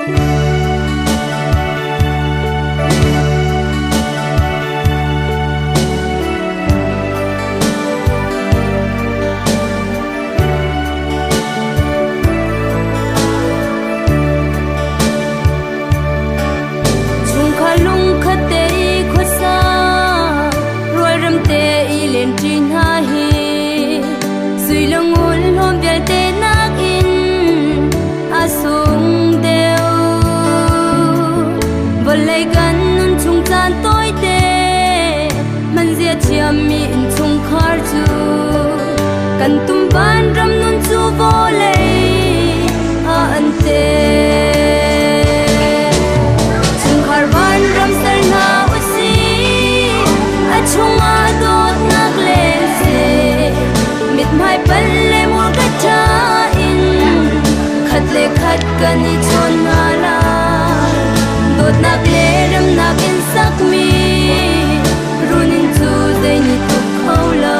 Chungkhar lungkhat te i khuasa rualrem te i lenṭi hna hi sui le ngun hlawm vialte nakin a sung deuh. Vawlei kan nun chung caan tawite hmanzia thiammi innchungkhar cu kan tum vanram nun cu vawlei ah an te. Chungkhar vanram ser hna usih, a chungah dawtnak leng seh, mithmai pal le murka ṭha in khat le khat kan i chawn hna lai. Dawtnak le remnak in sakmi runinn cu zei nih tuk kho lo.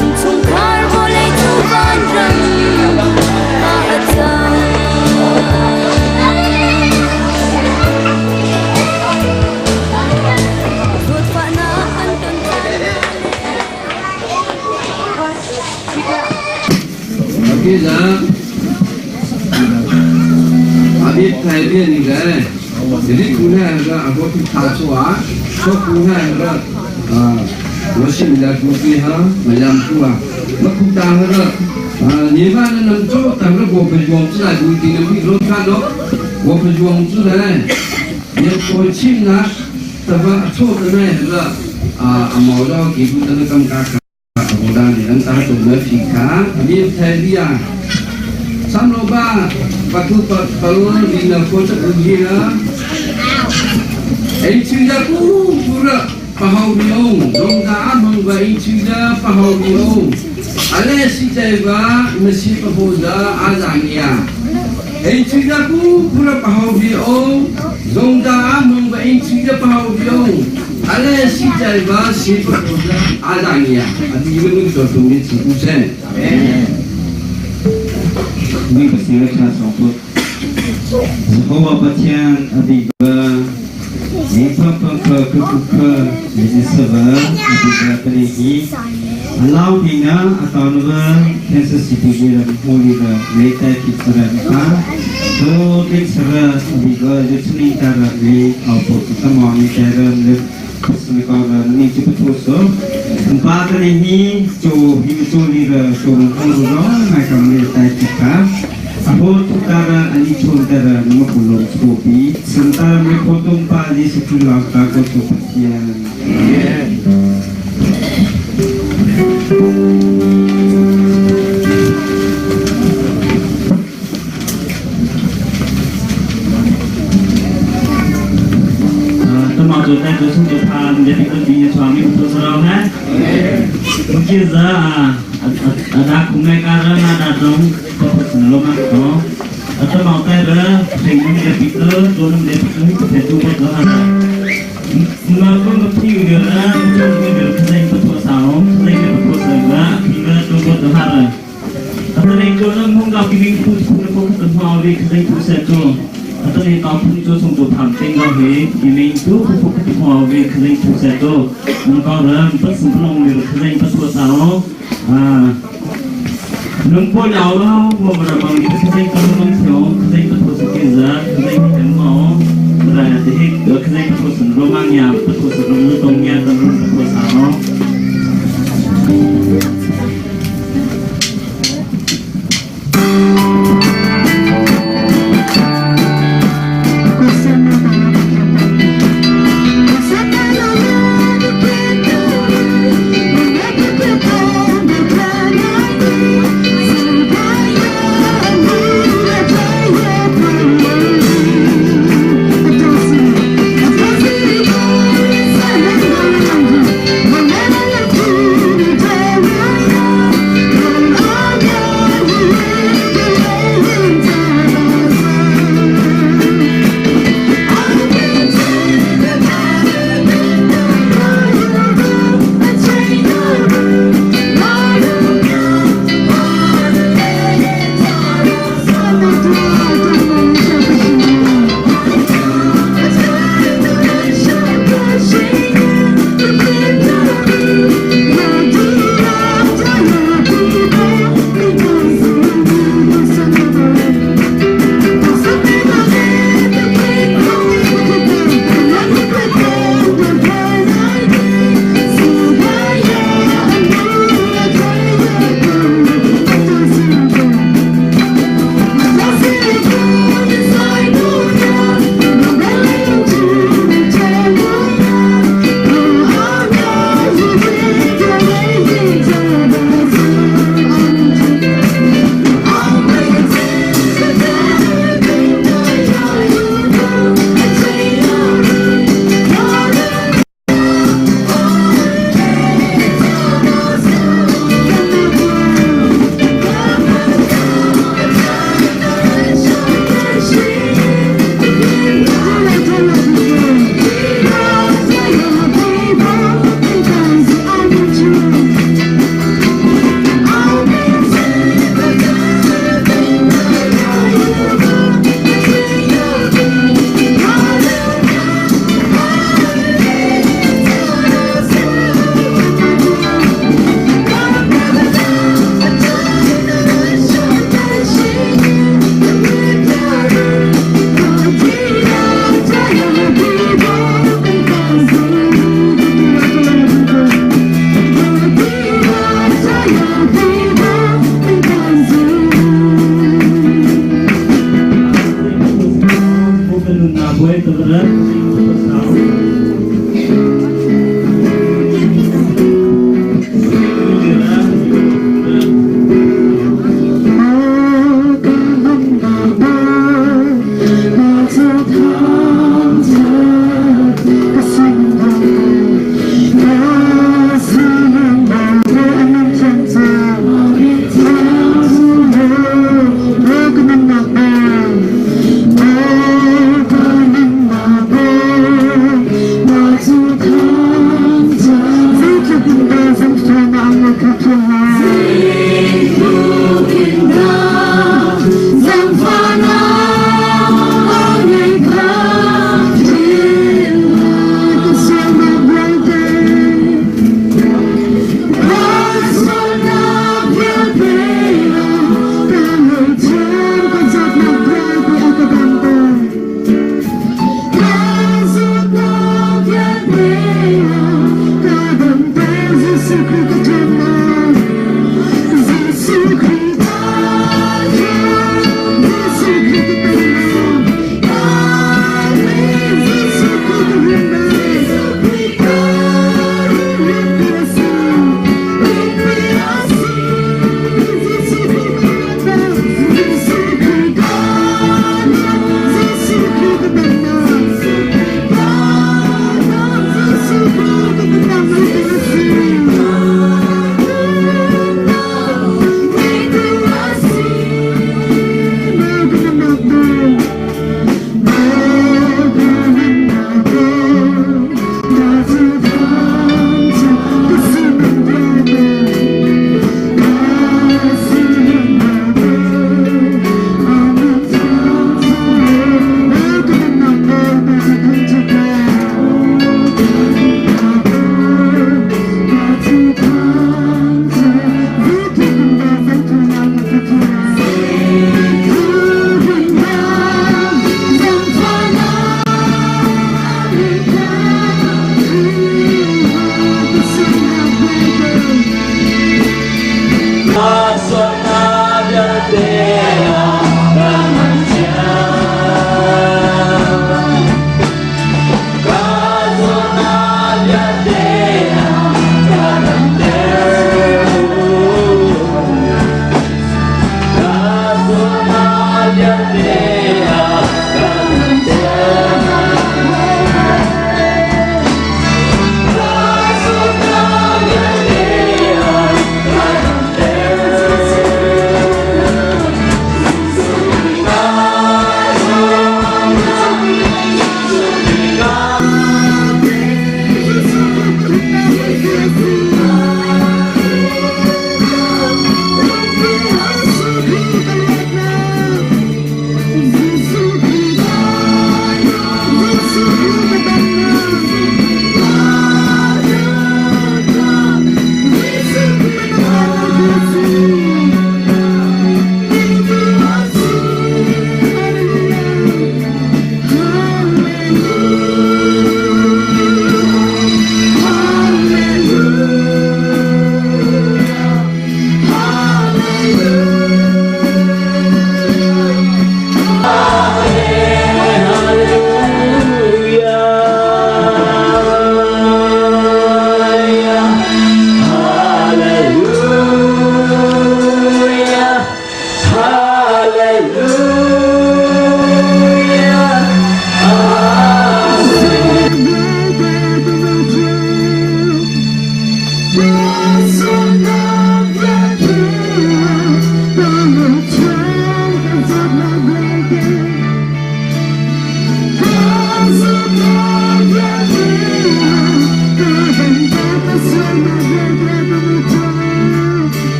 Innchungkhar vawlei cu vanram ah a cang. Zawtfahnak kan ton caan hna le Akiza Abit thai bian ni le Jadi kuna ga ako ti tha chua so kuna ga wasim la ku pi ha mayam chua ma ku ta ga ni ba na nam cho ta ga go pe juang chu lai bu ti nam bi ro kha no go pe juang chu lai ni ko chim na ta ba cho ta nai ga a mo do ki ku ta na kam ka Mi pasir cha song Jehovah Pathian a biba ni pha pha pha ku ku pha ni sava a biba tani hi alau hina ataunwa Kansas City gira holi ra leta ki sara ka to ke sara biba jutsni tara le apo tamo ni tara le สนกรนี่จุดทุสปาตนี่ฮีโจฮิมโจลีระโจมงรอมาคำเลตายติกา Aho tukara ani chontara nama kulong skopi sentara me potong pa di sekolah kago to patian. Tama jo tai jo sung jo phan je pi bi swami utto sarau ha. Mungkin za ada kumai kara na da dong ko sin lo ma to. Atau mau tai ra sing nung je pi ke jo nung je pi ke hi te tu ko do ha. Ma ko ma pi ge ra jo ngi ge khai pa to sao khai ge pa to sa ga pi ga to ko do ha ra. Atau ni jo nung hong ga pi ming pu pu ko ko to ha vi khai pu sa jo. အတနေတောင်ဖုန်ကျဆုံတို့ဖမ်တင်ကဟေဒီမင်းတို့ခုခုတိခေါ်ဝေခလိပူဆက်တို့နကောရမ်ပတ်စံပလုံးလေခလိပတ်ဆောဆောအာနုံပေါ်ရောက်တော့ဘောမရဘန်ဒီခလိကလုံးလုံးဆောခလိပတ်ဆောစကေဇာခလိဟမ်မောရာဒီခလိပတ်ဆောစရိုမန်ယာပတ်ဆောစရိုတုံညာတမ်ပတ်ဆောဆော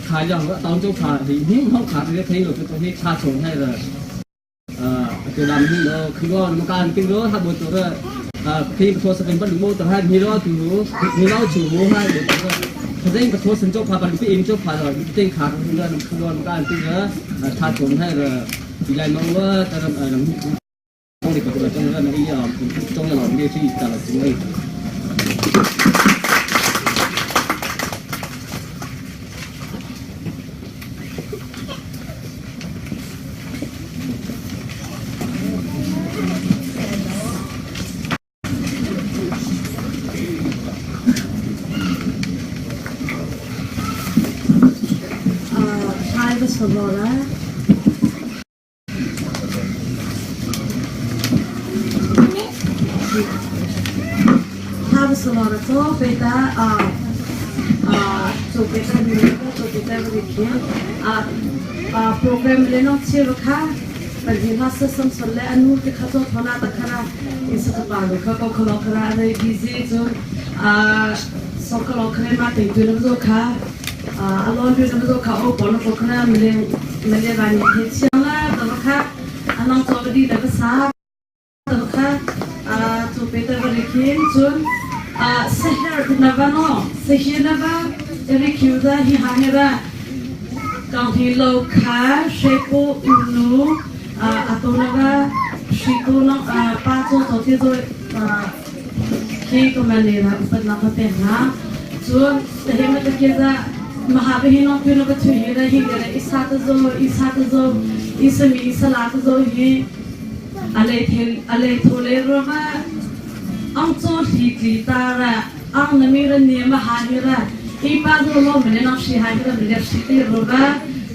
开了个当中卡是你好卡这个可以了，这东西插错那个，就làm như nó khi đó nó can kinh đó hai bộ tổ đó khi mà thua sân bắt được mô tờ hai ni đó chủ ni đó chủ hai bộ tổ đó thế nên mà thua sân cho phá bắt được im cho phá rồi tên khá cũng là khi đó nó can kinh đó插错那个，原来侬个但是能。中的个中的那个中的老们去打了中位。 Hai va sonora. Hai va sonora to beta so beta ni to beta va dikhi a program le no chi ro kha pa ji ha sa sam sol le anu te kha to thona ta khara isa ka pa lo kha ko khlo khara re busy chu a so ka lo khare ma te tu lo kha a lon tu lo kha o pon ko khara mele mele ba ni the chiang la ta kha anong cho di da sa ta kha a chu pe ta ba ri chun a seher na va no seher na va ri khiu da hi ha he ra kang hi lo kha she ko nu a a to na va shi ko no a pa cho to ti zo a khi ko ma le na upat na ka pe na chun te he ma ta ke za mahabe hi no pu no ba thu hi ra hi ge isa ta zo isa ta zo isa mi isa la ta zo hi ale the ale thole ro ma ang cho hi ki ta ra ang na mi ra ni ma ha hi ra i pa zo lo me na shi ha hi ra me shi te ro ba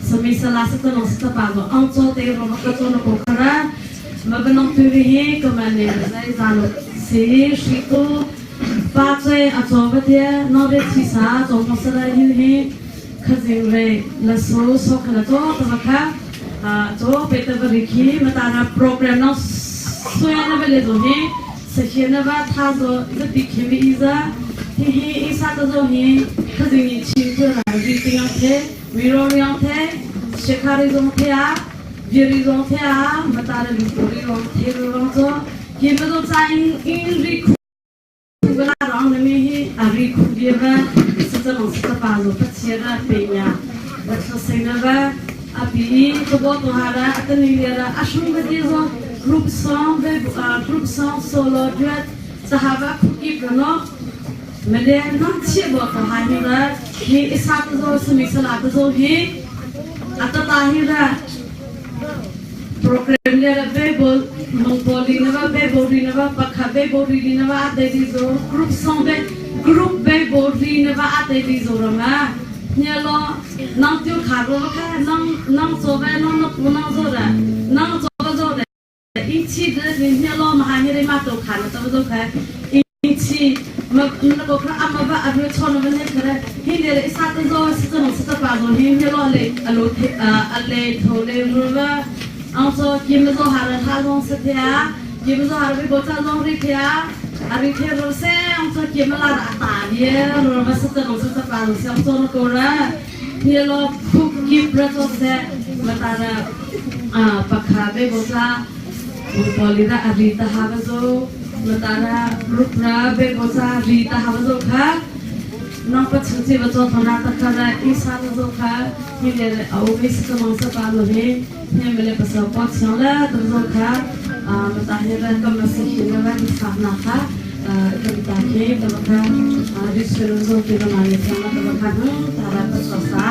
sa mi sa la sa ta no sa pa zo ang cho te ro ma ka cho no ko khara ma ba nong tu ri hi ko ma ne zai za lo si shi ko pa che a cho ba te no re chi sa cho mo sa ra hi hi kha jing re la so so kha la cho ta ma kha a cho pe ta ba ri khi ma ta na program no so ya na ba le zo hi sa hi na ba tha zo za ti khi mi i za hi hi i sa ta zo hi kha jing ni chin tu na ri ting ang the wi ro ri ang the shekhari zong the a viri zong the a ma ta ra lu ko ri rong the ro rong zo hi ma zo cha in in ri khu ba rong na mi hi a ri khu dia ba sa cha long sa pa zo pa chia ra pe nya ba tho se na ba a pi to bo to ha ra a ta ni le ra a shung ba di zo group song ve group song solo duet sa ha ba khu ki pra no me le nong chi bo to ha hi ra hi isa to zo sa mi sa la to zo hi a ta ta hi ra program le ra be bo mong bo li na ba be bo ri na ba pa kha be bo ri na ba a te di zo group song be group be bo ri na ba a te di zo ra ma nya lo nang tiu kha ro kha nang nang zo ba nang no pu nang zo ra nang zo ba zo ra 一起的你nya lo ma ha ni re ma to kha na to zo kha 一起ma na ko kha ama ba a ru chon na ne kha hi le le sa to zo sa to sa to pa zo hi nya lo le a lo the a le tho le ru ba ang so ki ma zo ha ra tha zo sa the a ki ma zo ha ra bo cha zo ri the a a ri the ro se ang so ki ma la ra ta ye ro ba sa to sa to pa zo sa so no ko ra nya lo phu ki pra zo se ma ta ra a pa kha be bo cha Polida Arita Havazo Matara Rupra Bebosa Rita Havazo Kha nong pa chungchi ba cho thona ta kha ra isa zo kha hi le au be sa mong sa pa lo he he me le pa sa pa chang la ta zo kha a ma ta he ra kam sa hi na ba sa na kha kam ta ke ta ba kha a ri se ro zo ke na ni sa na ta ba kha no ta ra pa sa sa.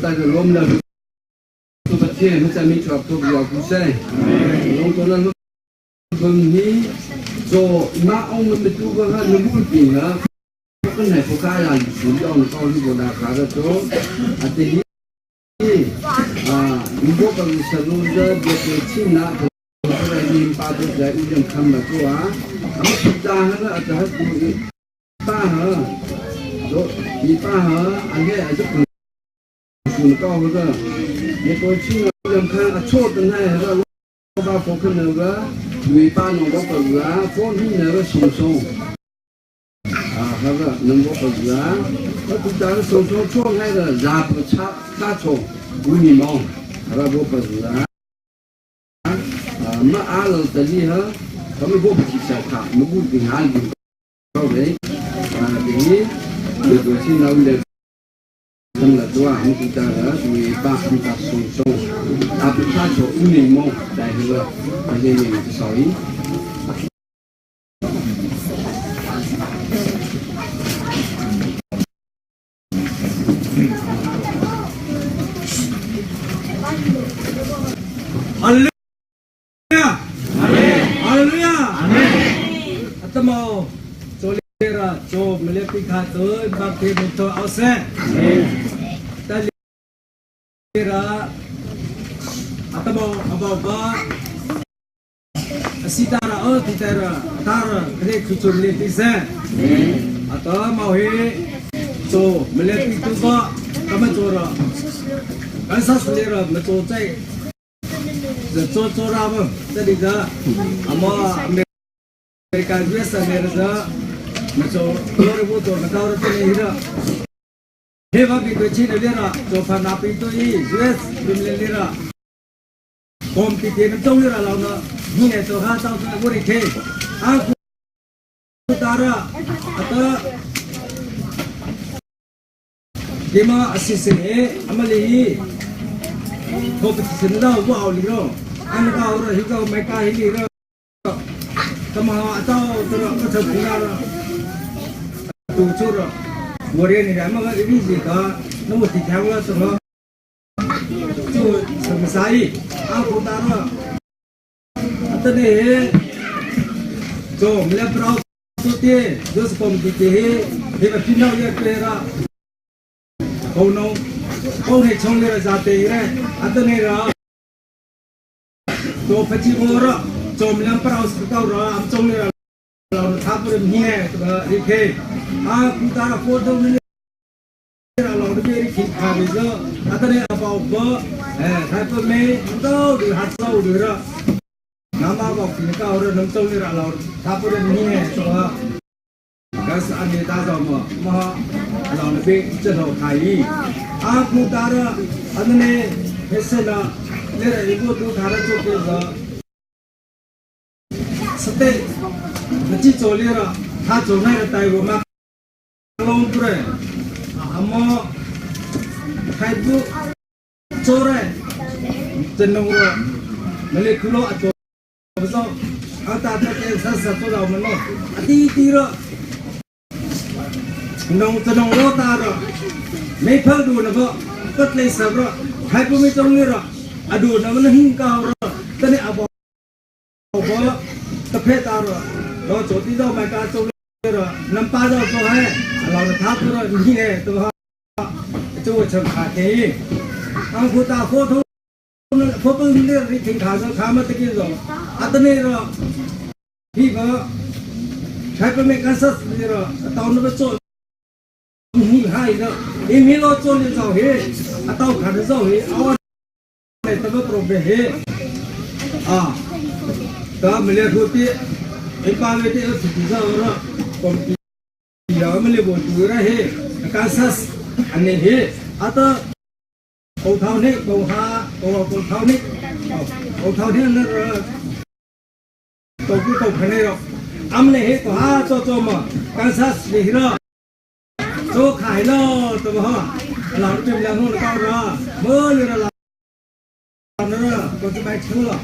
ta lom la tu Pathian hu chami chuak tu bia ku se long to na bang hi cho ma ong me tu ba ha nu bul pi ha kan nai pho ka ya su yong to hi bo da kha da to ate hi a bo ka sa lu ja bia ke chin na ko ra ni pa tu ja u jang kham ba ko a am ta ha na ta ha ku pa ha do ni pa ha an he a ju 属高个，也多去了，人看啊，错的那个，老把佛看那个，尾巴弄个本啊，放进那个松松，啊，那个弄个本啊，我不讲松松错那个，然后插插错，五米毛，那个本啊，啊，没阿楼这里哈，他们过不去小卡，没过平安的，高位，啊，第一，有多去那里。 သံလာတော့ဟန်ကူတာရဝေပါဟန်တာဆုံဆုံအပိသာချိုဥနေမောတိုင်ဟလအနေနေဆောင်း ဟာလေလုယာအာမင်ဟာလေလုယာအာမင်အတမောချိုလေရာချိုမလေပိခါတိုဘပ်တေမတောအောဆေအာမင် တလေရာအတမောအဘောဘာအစီတာရာအောတိတာရာတာရာဂရေခုချိုမလေပိဆေအတမောဟေချိုမလေပိတူဘာကမချိုရာကန်ဆတ်လေရာမချိုချိုင်做做拉么？这里的，阿么美美国 US 美的，没做，我的不做，那到了这里了。 हे बाबी को छी ने लेरा जो फना पी तो ई US बिम ले लेरा कोम पी ते न चौ लेरा लाउन नि ने तो हा चाउ तो वरी थे आ तारा अत गेमा असिसे अमली โทปสินเราว่าเอาลีโรอันก็เอาระฮิก็ไม่กล้าฮิลีโรตมาเจ้าตัวก็จะพูดละตูชุระ 我这你看，那个利息个，那么几天我什么，就什么生意，阿古达了，啊，这里，就我们来不着做店，就是工地的，那个平常也对了，可能，可能从那个啥地嘞，啊，这里了，做飞机锅了，做我们来不着是到了，俺们从那个。 เราทับเรื่องนี้ตัวริเคอาคุตาระโฟตงนี่เราเรื่องคิดขาดเยอะอัตเนี่ยบอกว่าเออใครเป็นเมย์ต้องดูฮัตโซดูระน้ำมาบอกกินข้าวเรื่องน้ำต้มนี่เราทับเรื่องนี้ตัวก็สอันนี้ตาจอมมาเราเนี่ยจะเราขายอาคุตาระอันนี้เฮเซนาเนี่ยอีกตัวขาดจุดเสเต မကြည့်ကြော်လေးတော့他走那个带我们龙不对，啊么开不走嘞，真弄个，没来苦了啊做不着，啊大家在啥啥做到我们咯，啊滴滴了，弄这弄老大了，没跑路了不，不来什么，还不没中了，啊ดู那么能很高了，但你阿伯伯，他拍到了。 တော့ဂျိုတိတော့မကာကျုံတော့နမ်ပါတော့ဆိုဟဲ့အလောင်းသာပရညီနေတော့ကျိုးချံခါတေအန်ခုတာခိုးထုံးဖိုးပုံနေရိသင်ခါဆိုခါမတကိဇောအတနေတော့ဒီဘထိုင်ပမေကန်ဆတ်နေတော့တောင်းတော့ကျိုးညီဟိုင်တော့ဒီမီလောကျိုးနေကြောဟေအတောက်ခါတဲ့ကြောဟေအော်နေတော့ပရိုဘေဟေအာဒါမလေခုတိ Ipangiti sa ora kompi ya mele bo tu ra he Kansas ane he ata ကိုထောင်နေကိုဟာကိုကိုထောင်နေကိုထောင်နေနရကိုကူကိုခနေရောအမလေဟေကိုဟာချောချောမကန်ဆတ်လီရောချိုခိုင်လောတဘောလာပြလငုံကောရာမောလရလာနရကိုတပိုက်ချူလာ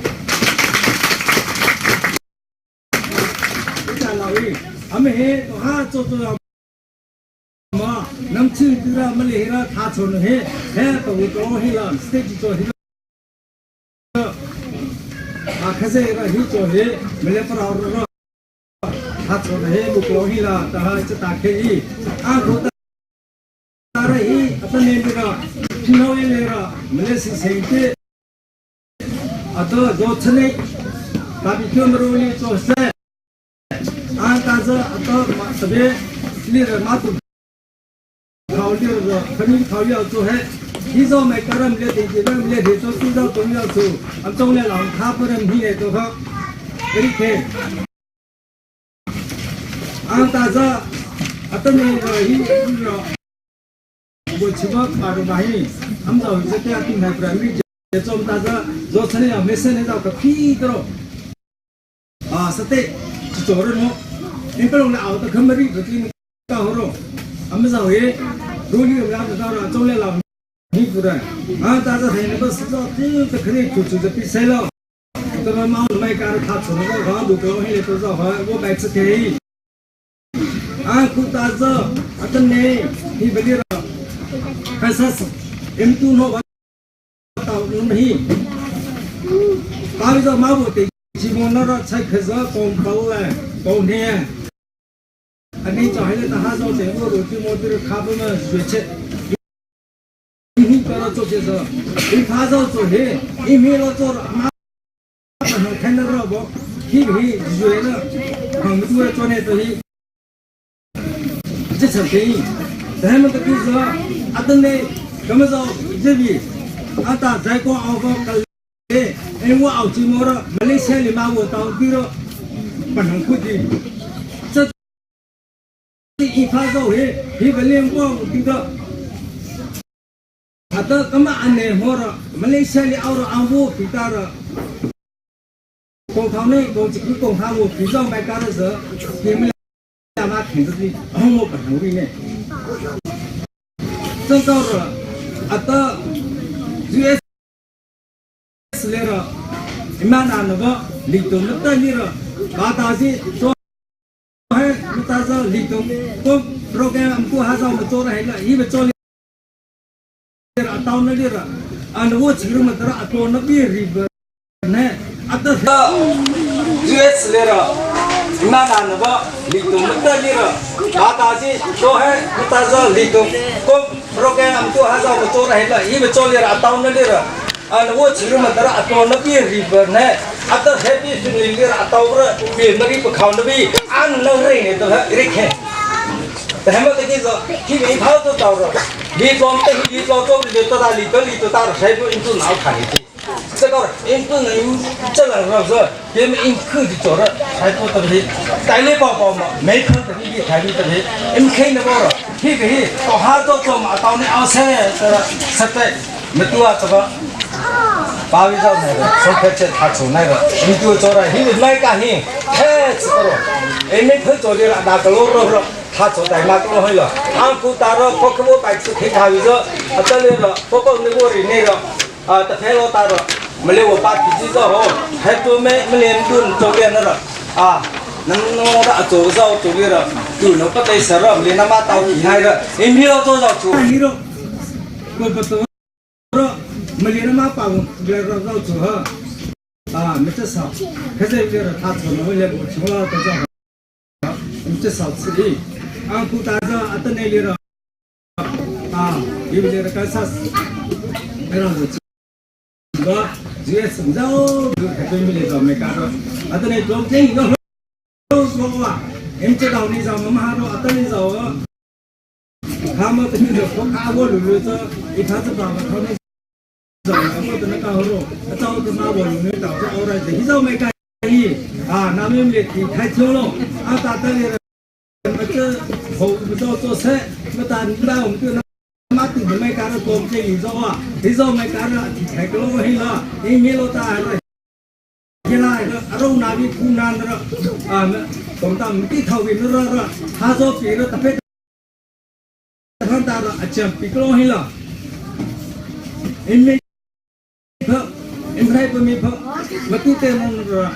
လာဝီအမေဟေဟာချောချော Ma nam chi tira mali hira tha chon he he to to hi la state cho hi a khaze ra hi cho he mele parau ra tha chon he bu ko hi la ta ha cha ta khe i a ro ta ra hi apane ra phino le ra mele si sei te ato zo chane ta bi kyo mro ni cho se 啊，但是到马这边，你的马都考虑了，肯定考虑要做黑。你说每个人没得几个没得做，知道都要做，俺中了人他不能你来做好，你看。啊，但是啊，等那个一个，我去过马路马伊，他们早就这样定台不然你就做大家做成了没生那个屁的咯，啊，是的。走了么？你不用来熬的，可没得个到好了。俺们上回，如果你们俩到了，走来了，你不对，啊，大家睇那个是说，这个肯定就就比赛了。这个猫买干他出那个房，如果黑多少块，我买吃可。啊，苦大子，啊，等你，你不了，还是是，M 2 no 到龙皮，打一个马步的。 จีโมนรใช้ขซะกงเปล่ากงเนี่ยอันนี้จะให้ทหารเจ้าว่ารู้ที่โมติรขับมาเสียเช็ดนี่ก็เรา做这个，你他做做嘿，你没了做马，看到了不？嘿嘿，热了，我们都要做那东西，这成便宜，咱们的就是啊，等呢，咱们说这边，啊打在国澳个。 哎，我熬寂寞了，马来西亚的嘛，我到底了，不能过去。这一发烧嘿，一个连我这个，他的干嘛安内好了？马来西亚的熬了熬不皮大了，工厂内工这个工厂我皮上买干的时候，你们俩嘛听着的，我不能为呢。这到了，啊到 US 来了，imana naba lito mata nira bata si so है मता सा लितो को प्रोग्राम हमको हासा मचो रहे ला ये बचो ले अताव न ले रा अन वो छिरु मत रा अतो न बी रिब ने अत US 来了，imana naba lito mata nira bata si so है मता सा लितो को प्रोग्राम हमको हासा मचो रहे ला ये बचो ले अताव न ले रा อันว่าชื่อมันตระตัวนับยี่รีเบอร์เนี่ยอัตเฮปี้สุนิลลีอัตาวระเบียนรีปขาวนบีอันนั่งเร่งเนี่ยตัวเรียกแค่แต่ให้มันตะกี้ก็ที่มีเผาตัวเต่าเราลีกลมแต่ลีกลมตัวลีตัวตาลีตัวลีตัวตาใช้ตัวอินตัวหนาวขัน这个因不能这两个是，因为因科就做了，才不得的，带来宝宝嘛，没科的你台里的，因开那个了，嘿嘿，到哈多做嘛，到你奥塞这个实在没多啊这个。 巴比找那个，从开始他出那个，你就做了，因为买干呢，太知道了，哎，没去做的了，那个罗罗罗，他做在那个罗了，俺古达了，包括我白吃开他就是，啊，这里了，包括那个里那个，啊，他开罗达了，没来我把脾气做好，还多没没连顿做变那了，啊。能弄的做做做的了，就能不得事了，连他妈到厉害了，你没有做到做。你了，我不做了，没连他妈把我来绕绕做哈，啊，没这少，可是就是他做了，我也不穷了，都做好，没这少吃的，啊，古大着啊，等那里了，啊，因为这个干啥事，没让我。个这个什么就还对没来着没干着，啊，等那做这个。说啊，em chết đầu đi rồi mà mà nó ở đây rồi他们等于说卡我路路这一他这爸爸他们走，我等那搞咯，早他妈我路到这后来这一早没干意啊，那边没太久了，啊，大家的那这后不做做菜，那大那我们就那妈顶着没干的光这一早啊，一早没干的太个了黑了，你没了大了。 la ro na bi khu nan ra a tom tam ti thau bi ra ra ha zo pi ra ta phe than ta ra acham pi klo hi la em me pha em rai pa me pha ma tu te mon ra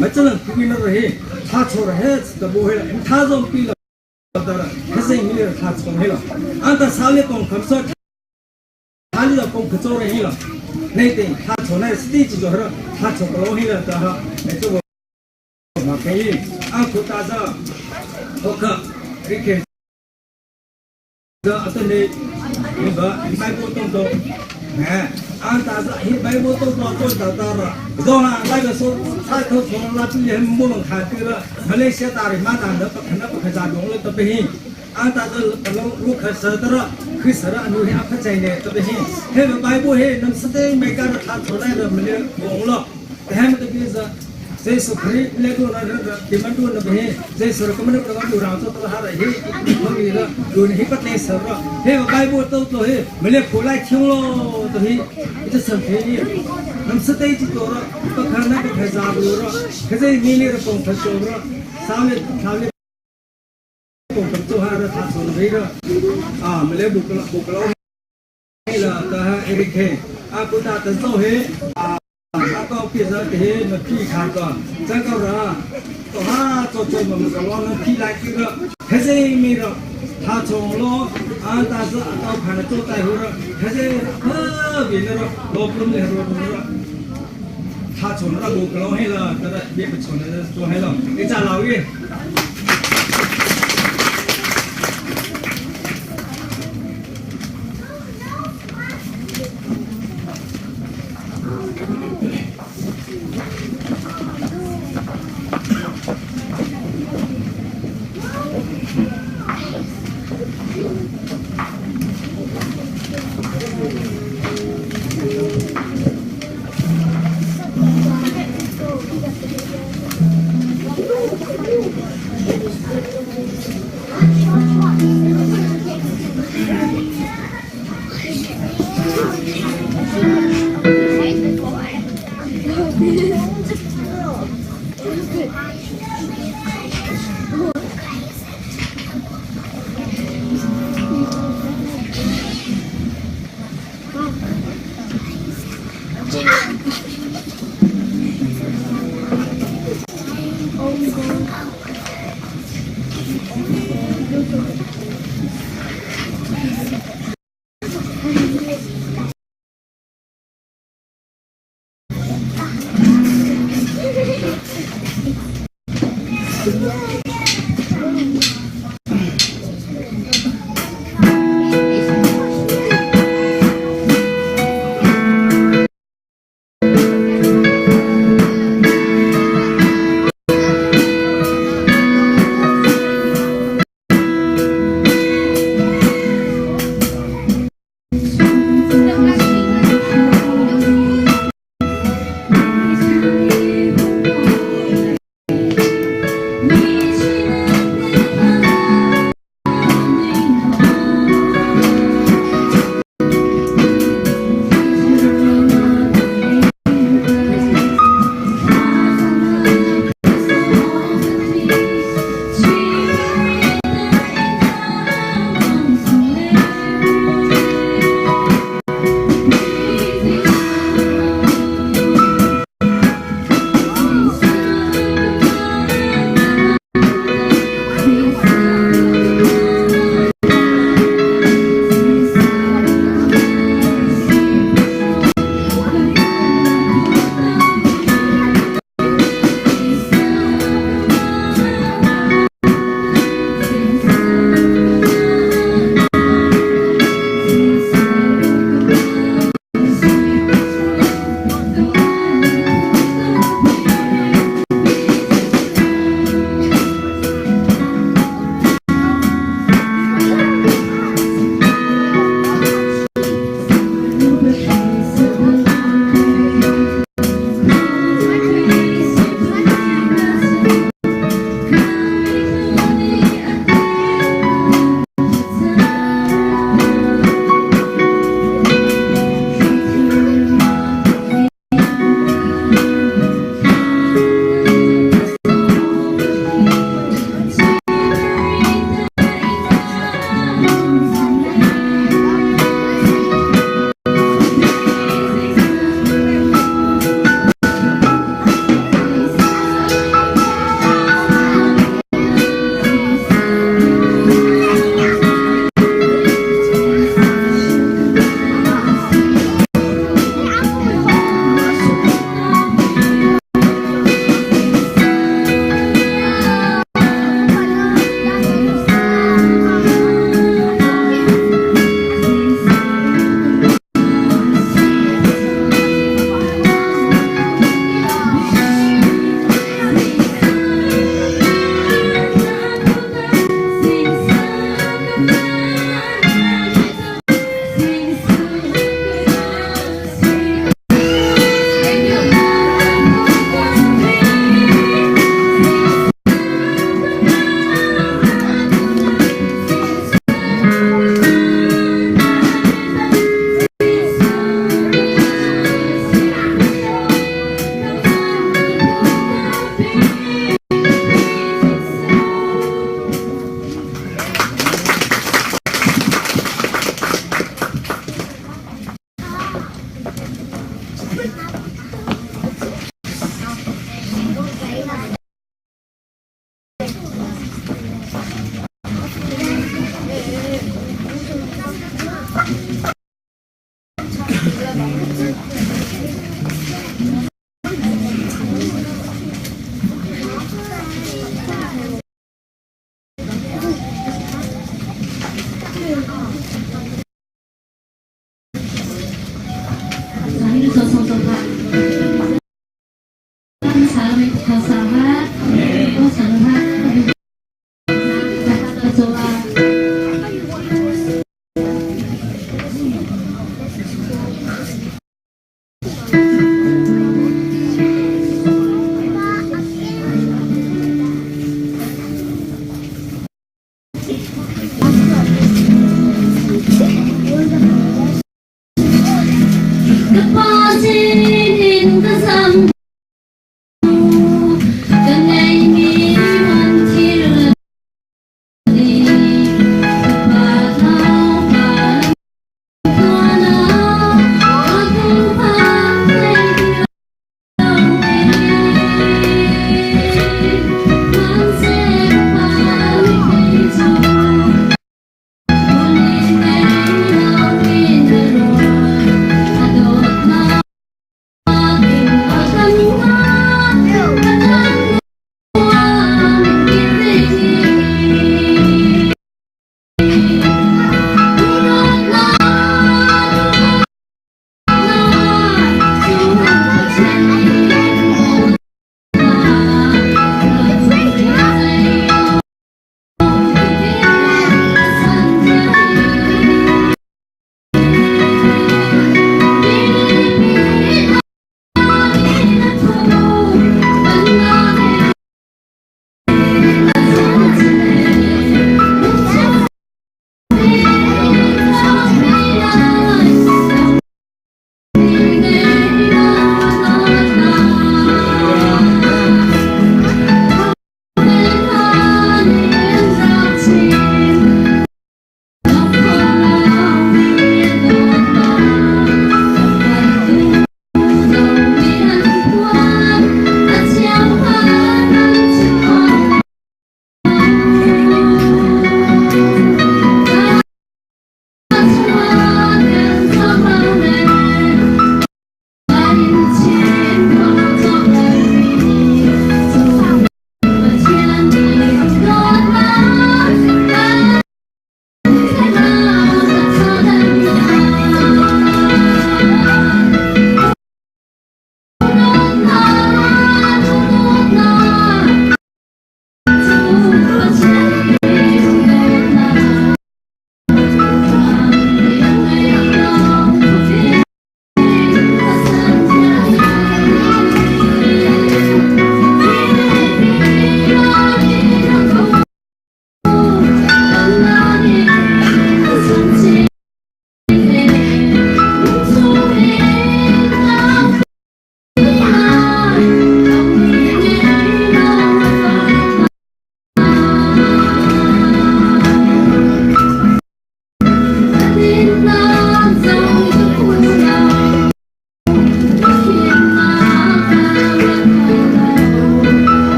ma chalang ku bi na ra he tha cho ra he ta bo he la em tha zo pi la Khazei mi le thla chong he lo. Anta sale kong kham so thali lo kong khacho re hi lo. Nei te thla chon ai sti chi jo hro thla chong lo hi lo ta ha. Nei chu ma kai a khu ta za oka rike za atane ni ba Bible tong to ha an ta za hi Bible tong to to ta ta ra zo la lai ba so thai tho chong la tu le mu long kha ti ra Malaysia ta ri ma ta na pa khana pa khaza dong le ta pe hi an ta za lo lu kha sa ta ra khi sa ra anu hi a pha chai ne ta pe hi he Bible he nam sa te mai ka ra tha tho lai ra male bong lo ta hem ta bi za Jesu Khrih le du na ra ti man du na be Jesu ra kaman ra du ra cho ta ha ra hi ma mi ra du ni hi pat le sa ra he Bible to to he male phu lai thiong lo to hi ita sam phe ni nam sa te chi to ra pa kha na pa kha za bu ra kha zai mi le ra pong tha cho ra sa le tha le pong tha cho ha ra tha cho re ra a male bu kala bu kala la ta ha Eric he a ku ta tan so he a a ko pi za te ma phi kha ko cha ko ra to ha cho cho ma ma lo na phi lai ki ra he zai mi ra tha chong lo a ta za a to kha na cho tai hu ra he zai ha bi na ra lo pum le ro ro tha chong ra bu ko he la ta da bi pa chong na cho he lo e cha lao ye.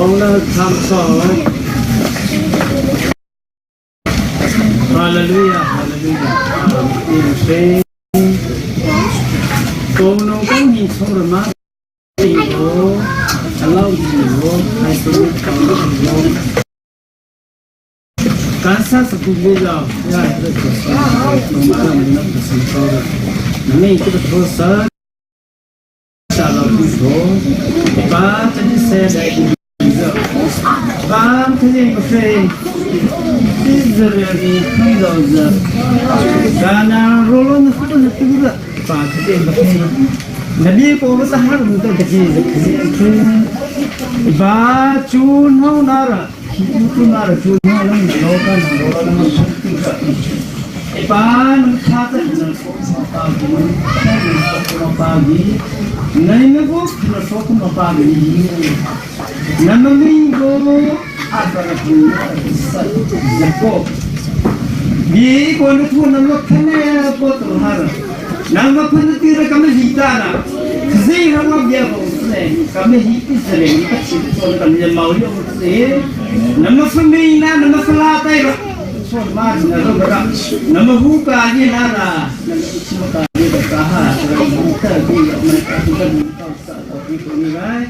Tong na tham so. Hallelujah, hallelujah. Amen. 公农公你从了吗？哦，老牛还是高牛。干啥是不味道？呀，这个是，我们那个是说的，那么这个说啥？下了不说，把这些来把这些不飞，这是的碰到的，咱那罗罗那不是这个，把这些不飞，那你过不是还能得这些可是，把猪脑那了，猪那了猪脑了，老干老了那么 pan khata na so pa gi na pa gi nai na go na so ko pa gi na ma mi go a ba ku sa ko bi ko na thu na lo khane ko to har na ma phun ti ra kam hi ta na zai ra ma bia ko se kam hi ti se le ni ka chi to na kam ya mau yo se na ma fa mi na na ma fa la tai ra 说嘛那个不让，那么五个你那啦，那个什么大的个哈，这个五个的我们这个到啥到底你来，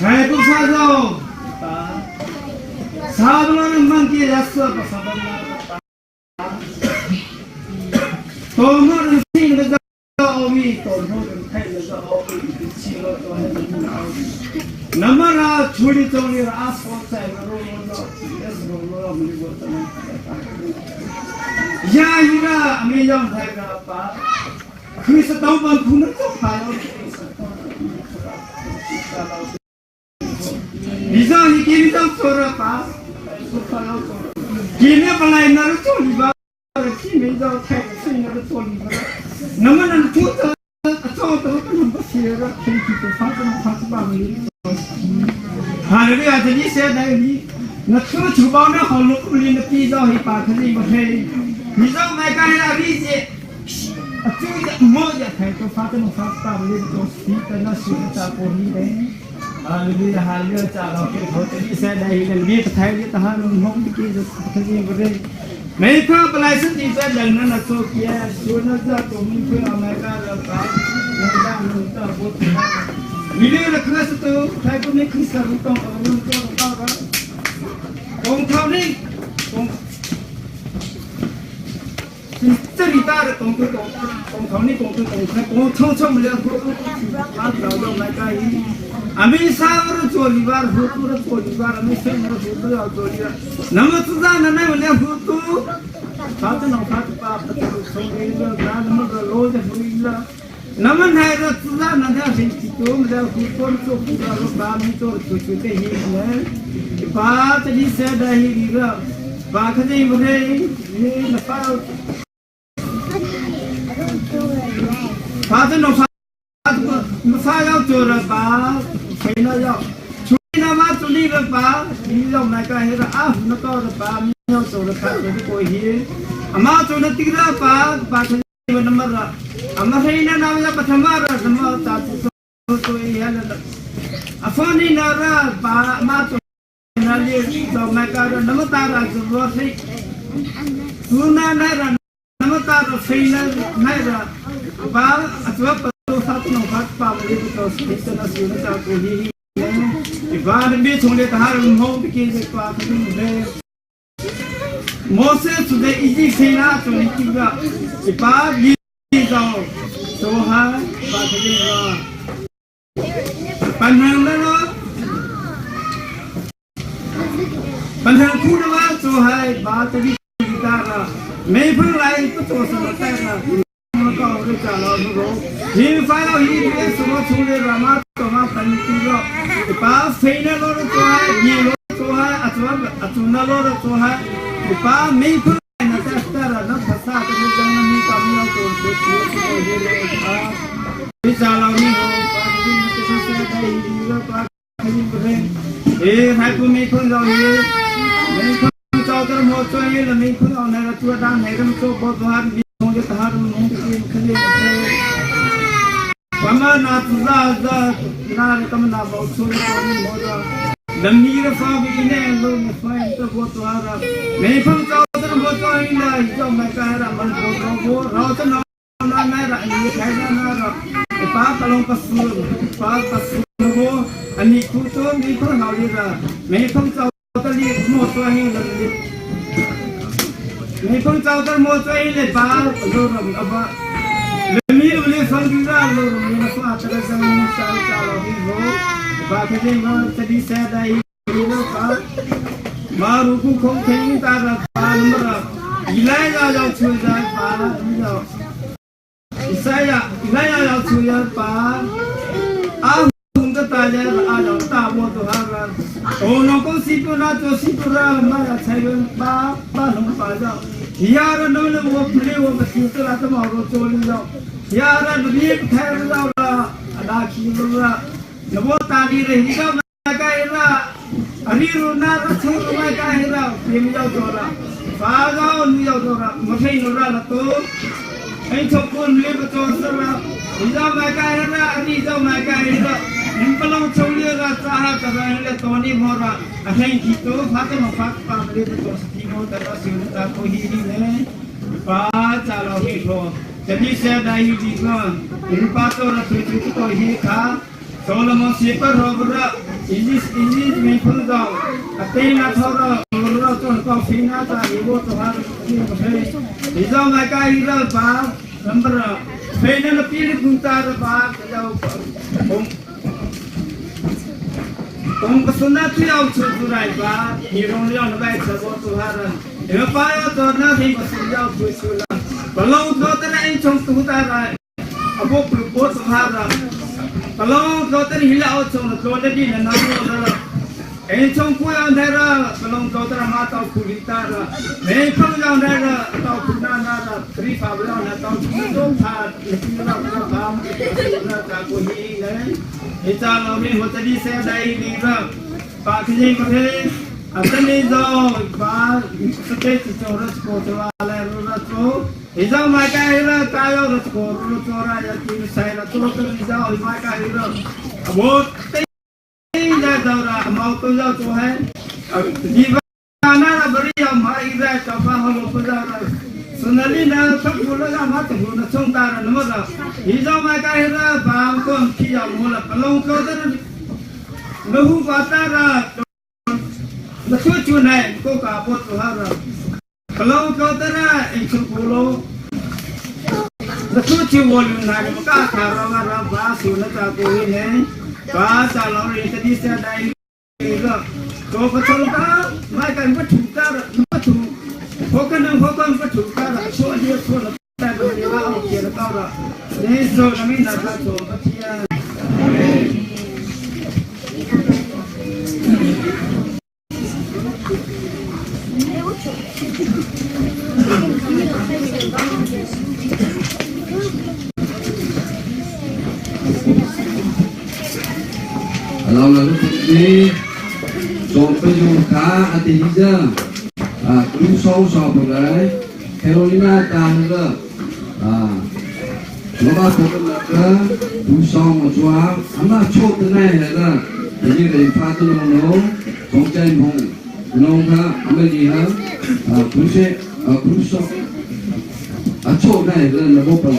还不发着，啊，差不多能忘记了说不差不多。多么的心的奥秘，多么的太那个奥秘，起了多么的奥秘。那么呢，处理中的阿说在那罗罗罗，也是罗罗没过的。呀，一个没让他个把，可是当班可能就还要。你让你给你当做了吧，今天本来那个做礼拜，今天到太岁那个做礼拜，能不能做的做的可能不行了，天气都发生发生把你。哈利路亚！这你现在你那出厨房那好路里那地道一把肯定不黑，你让买干那理解。啊，这个莫也太多发生发生把你做事的那是咋过你的？哈利路亚，哈利路亚！咋了？给头这你现在一个你太你他弄弄的给这肯定不对。没看本来是你在人那那做别，说那这都没看买干了吧？那那那不。你那个可是都太不没看啥路当当当当当，讲头呢，讲。 这里大的东东东东头呢，东东东东冲冲不了，啊，老到来个伊，阿没啥个做里边，糊涂的做里边，阿没什么糊涂要做里边，那么自然的那个糊涂，他这弄他把不从那个那那么个逻辑不一样。那么那个自然那条是做么的糊涂做糊涂的把你做做做这些呢，把这里写的一个，把可这不对，你那发。 发这弄发，发要做了把，谁那要？除那嘛做你了把，你要买个那个啊，那个的把，你要做了把，做的过去。阿妈做那地了把，把他那么了，阿妈谁那那要把他妈的什么咋子做做一样的，阿放你那个把妈做那里做买个那么大的做谁？做那那个。那么大的飞呢？那个把主要把都发弄发把我这个都是那是那啥东西。把那边从来他们的给这挂他们的。摩西住在一起飞那做那个，把你找做哈把这个，反正那个，反正哭的话做还把这个大了。没碰来不做什么带了，我搞个家老师说，你发了一天什么出来了嘛？做嘛分几个？把肥那老的做还，你老做还，啊做啊做那老的做还，把没碰来那带带了那他啥这个讲了你搞没有做做做做做啊？你家老你把这个这个在一个把肯定不对，哎还不没碰到你，没碰。 चादर मोचो ये लमी खुद आने का चुआ दान है कम तो बहुत बार भी होंगे तहार मुंह के खले कमा ना तुजा जा ना कम ना बहुत सुन को मोजा Lammi ra fa bi ne lo na fa ta bo to ra. Me phang chao ta bo to hi la hi cho mai ka ra man bo ro bo ro ta na na na ra ni khai na na ra. E pa palong pasu pa pasu bo ani khu to ni phang hau li ra. Me phang chao ta li mo to hi la li. Me phang chao ta mo to hi le pa lo ram aba. Lammi lu le fang di ra lo ram ni na fa ta ra sang sa cha lo hi ho. Ba khe de ma ta di sa dai lo pa. Ma ru ku khong theng ta ra pa lam ra. Ilai ya yao chu ya pa yao. Isaiah ilai ya yao chu ya pa. A hung ta ta ya a yao ta bo to ha ra. O no ko si tu na to si tu ra ma ya chai yun pa pa long pa yao. Ya ra no le wo pli wo ba si tu ra ta ma ro cho li yao. Ya ra ni thai ra la ada ki ra. Na bo ta ni re hi ga ka ra ari ru na ra chu ru mai ka ra pim yao to ra fa gao nu yao to ra ma phei nu ra la to ai chok kun le ba to sa ra i za mai ka ra ari za mai ka ra nim palong chong le ra cha ha ka ra le to ni mo ra a hei ki to fa te ma fa pa le ba to sa ti mo ta ra siu ta ko hi ni ne pa cha lo hi tho จะมีเสดายดีก็อินปาโตระตุจุตโตฮีคา Solomon sipa robra English English me phun dao ate na thora ro ton ko fina ta iwo to har ni ko fe izo ma ka ira ba number fe na na pi kun ta ra ba ka jao om om ko suna tu yao chu tu rai ba ni rong yao na bai sa bo to har e pa yo to na thi ko su yao chu chu la ba lo to ta na in chong tu ta ra abo pru bo to har ra palong to ta hi la o chong to na di na na mo ra e chong ku yang dai ra palong to ta ma tao ku li ta ra me phang yang dai ra tao ku na na ra tri fa bla na tao chu to tha le ki ra ra ba na ta ko hi ne e cha lo mi ho ta di se dai ni ra pa khi ma the အတနေဇောဘာစတေချောရစကိုတဝါလဲရချို Iza mai ka hira tayo ro ko ro chora ya ti sai ra to to iza oi mai ka hira abo te ja daura mau to ja to hai जीवाना ना बरी ya ma ira ta pa ho lo pa ja ra sunali na thak bu la ma ta bu na chung ta ra no ra iza mai ka hira ba ko ki ya mo la palong ko da လဟုပါတာရာလချွချွနိုင်ကိုကာပေါ်တဟာရာကလောကောတရာအချုပူလောလချွချဝလူနိုင်မကခါရမရဘာဆုနတာကိုနေဘာသာလောရိတတိစတိုင်ก็ပထုံတာမိုက်ကန်ပထုတာပထုဟောကနဟောကန်ပထုတာချိုအဒီချိုလတာဘယ်လာအောင်ကျေတော့နေဆိုနမိနာသောပတိယ เราเราทุกนี้จงไปอยู่ขาอติฮิจาอ่าดูสองสอบเลยแคโรลินาตาเรอ่าလောဘပေါ်လာကဒူဆောင်မကြွားအမချို့တဲ့နဲ့လာဒီရေဖာတလုံးလုံးသုံးချိုင်မုံလုံးခအမေဒီဟာခုစေခုဆောအချို့တဲ့လည်းလောပလော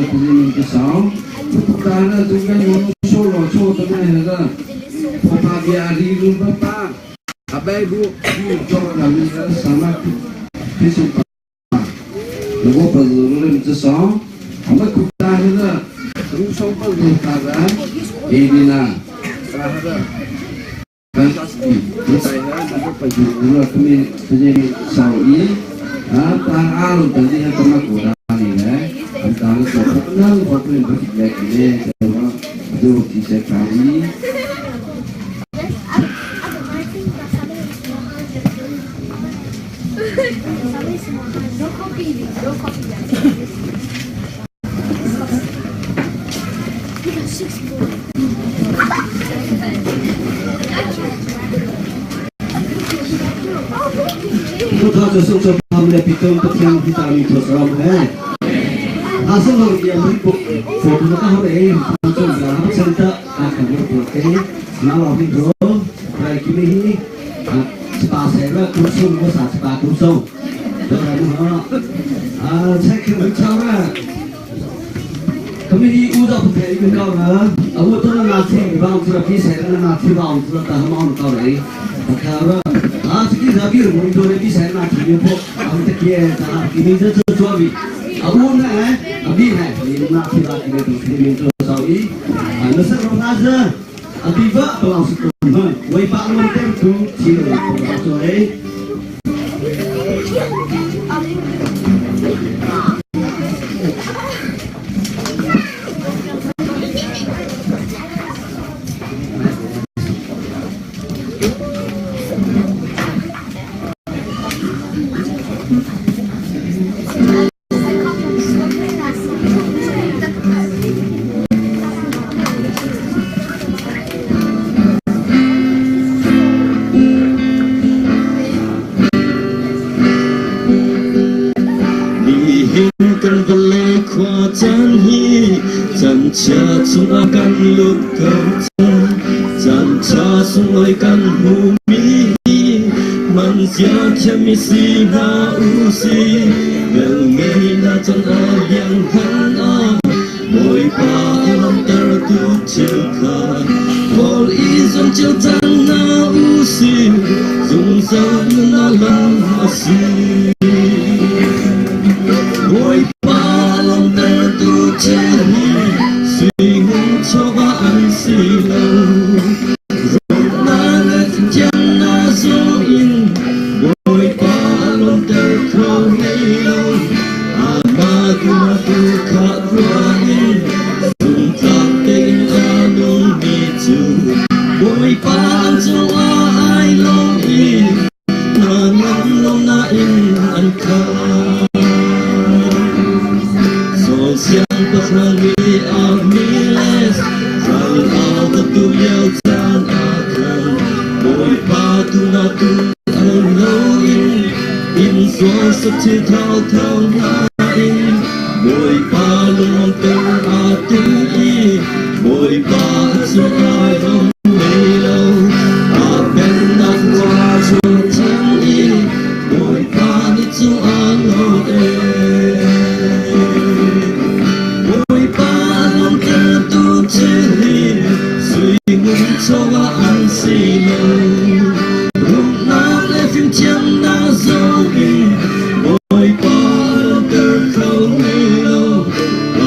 ပြင်းနေဆောင်ပုတာနာသူကညဆိုလောချို့တဲ့နဲ့လာပပဗျာရီရူပပအဘေဘူဘူကျော်လာမီဆာမပိစုပါလောပလောရမဆောင်အမခုတာဟဲ့ရူဆောင်ပလောတာရာအေဒီနာတာဟဲ့ကန်သစတီဒီတိုင်ဟာလောပဂျူရကမီပဂျေဆောအီအာတာအာလုတဒီဟတမကူရာနီလေအန်တာလကိုပနန်ဘောပရင်ဘကိလက်လေတော့ဒုတိစေကာဝီ No copy, no copy. We got 6 more. พุทธจะสุขภาพและปิตุงปะเทียงพิตามีทศรมแห่ Asal dia beri foto na ka hore foto na senta ka ka beri foto na lo hi ro rai ki mi hi spa se ra ku su mo sa spa ku so do ra mu ha a che ki mu cha ra kami hi u da phe i ka ra a u to na thi ba u ra pi se ra na thi ba u ra ta ma on ka rai ka ra a chi ki da ki mu do re pi se na thi po am te ki ta ki mi je cho bi a u na a bi na ni na thi ba ki me tu thi mi to sa i na sa ro na za a bi va pa lao su tu ma wei pa lo tem tu chi lo ko so ei. Nihin kan vawlei khua caan hi chanchia chungah kan lut ko cang. Chancha sunglawi kan hmumi hi hmanzia thiammi si hna u si. Velngei na can a liang han ah Bawipa a lawmhtertu thil kha kawl i zuam cio cang hna u si. Zungzal nunnak lam a si. Bawipa lawmhtertu thil hi sui ngun chawva an si lo. Rawlnak le thiannak zong in Bawipa lawmhter kho hlei lo. Amah tu kha ruah in zumtlak tein a nungmi cu Bawipa an cungah ai lawm i hna ngam lo nain an kha. Saul siangpahrang nih a miles ral a va tu lio caan ah khan Bawipa tu na tu ang loin in zual sakthi thau thau hna in Bawipa lungter aa ting i Bawipa cu ai lawm mei lo a pennak khua cu thiang i Bawipa nih cu aa lawm e. Bawipa lawmtertu thil hi sui ngun chawva an si lo. Rumnak le fimthiamnak zong in Bawipa lawmter kho hlei lo.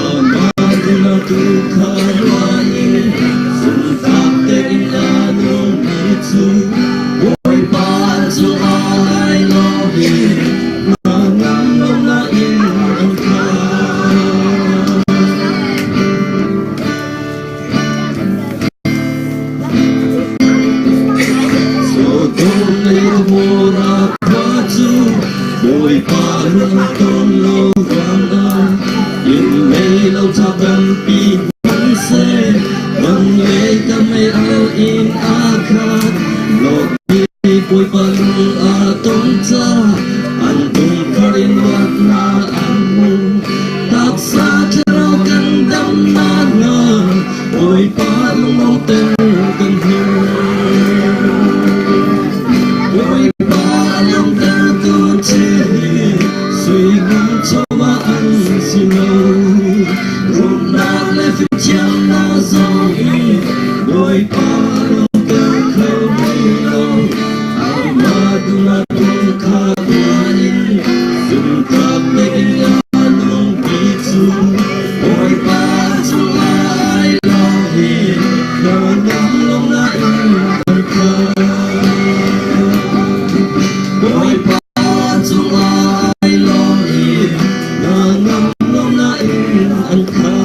Amah tu kha ruah in zumhtlak tein a nungmi cu Bawipa cu ai lawm i hna ngam lonak in an khat. Sodom le Gomorrah khua cu Bawipa lung ton lo ruangah inn ngei lo ca tampi hmanhseh bang le ka mei al in aa khat. Lot nih Bawipa lung aa ton ca an dungkhar in luatnak an hmu. Taksa thlarau kan damnak hnga Bawipa lunglawmhter kan herh. Bawipa lawmhtertu thil hi sui ngun chawva an si lo. Rumnak le fimthiamnak zong in Bawipa lawmhter kho mi lo. Amah duhnak tung kha tuah in zumhtlak tein a nungmi cu Bawipa cungah ai lawm i na ngam lawmnak in kan khat. Bawipa cungah ai lawm i na ngam lawmnak in an khat.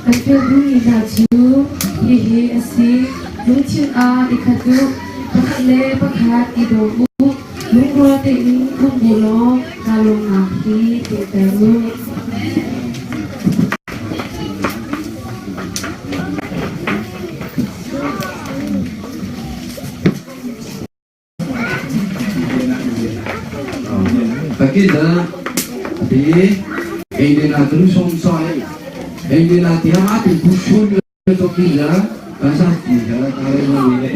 Kan fial duhmi hna cu hihi a si: lungthin ah i khat u, pakhat le pakhat i daw u, lungrual tein um u law kaa lawmnak hi tlinter u. Pakita di Eidena terusong soy Eidena tiang ati busun to kila kasa kila kare mo ni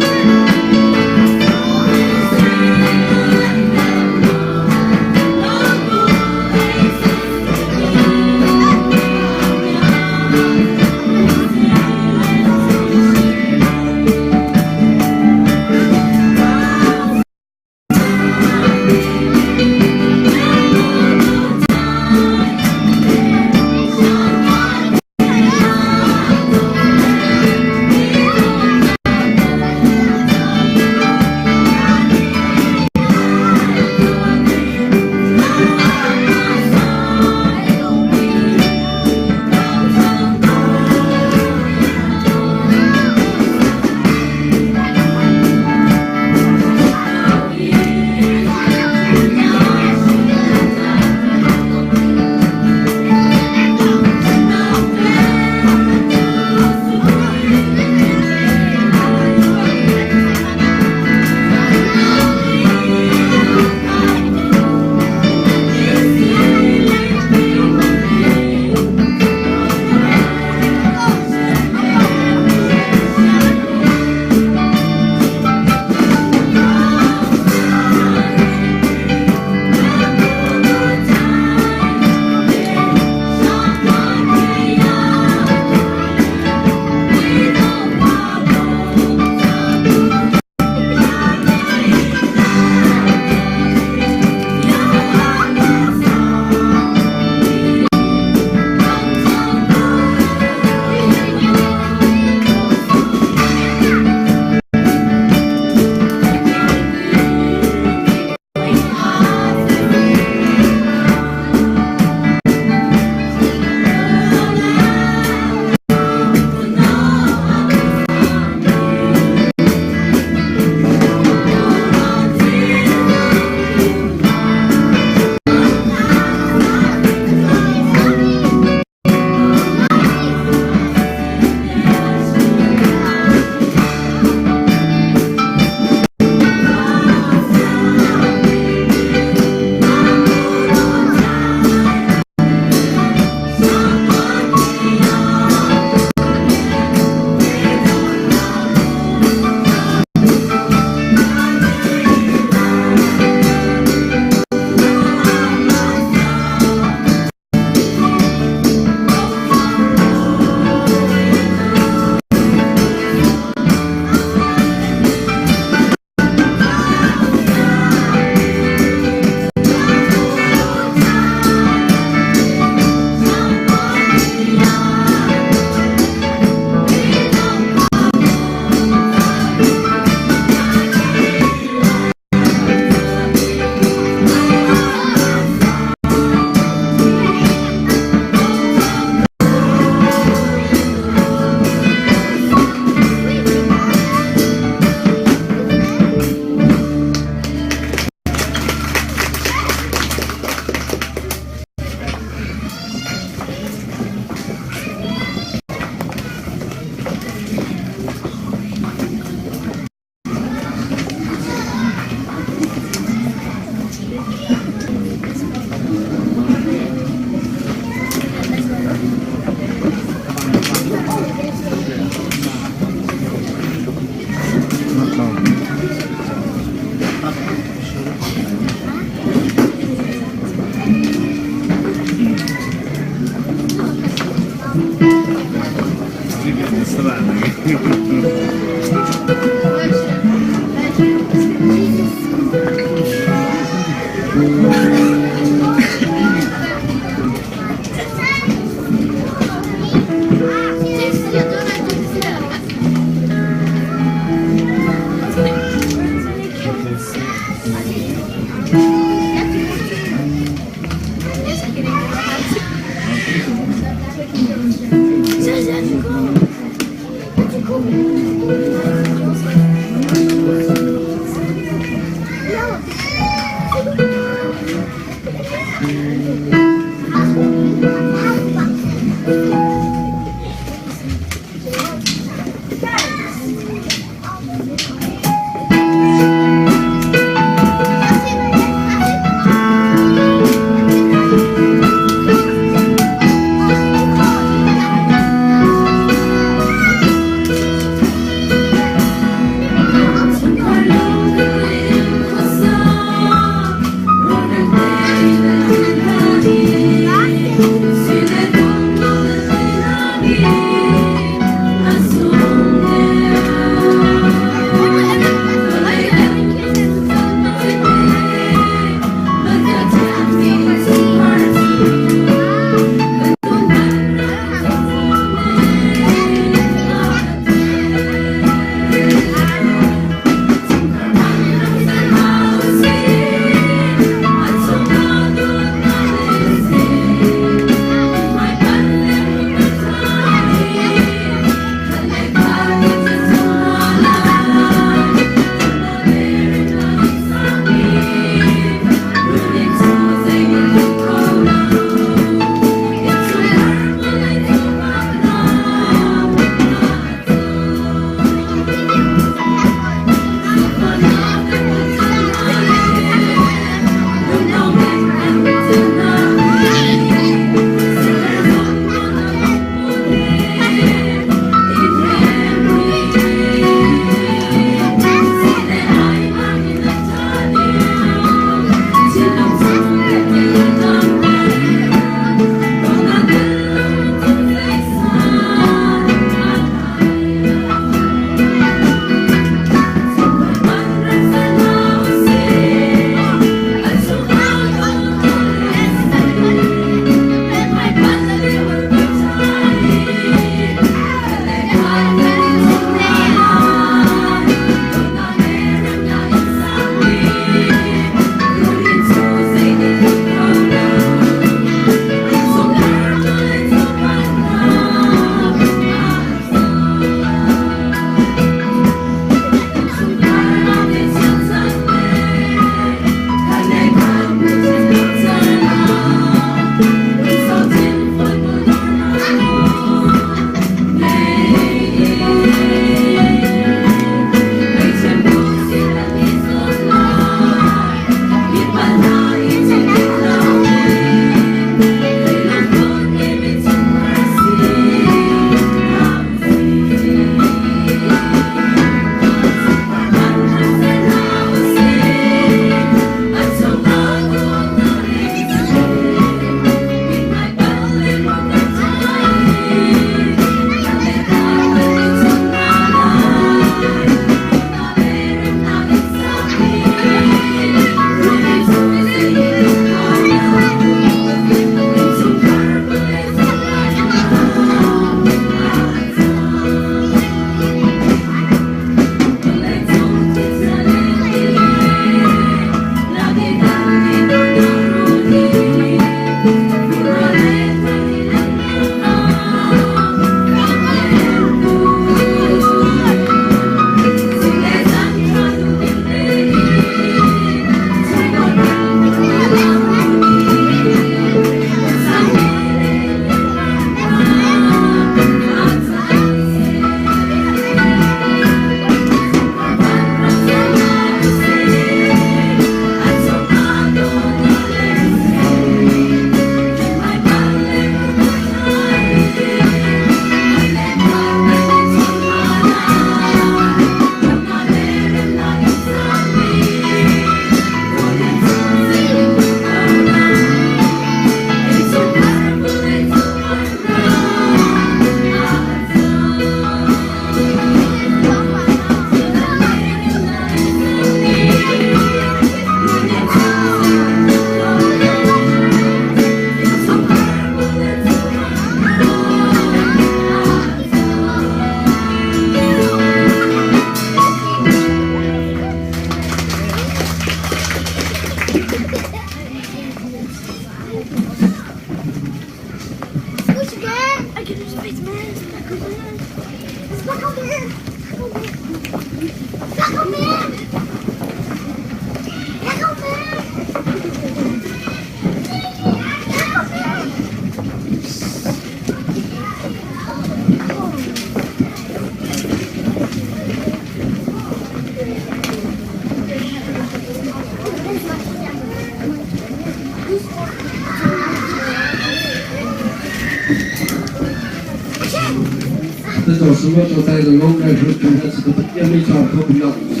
这种时候就带着龙来说，今天是个也没找到不了噻。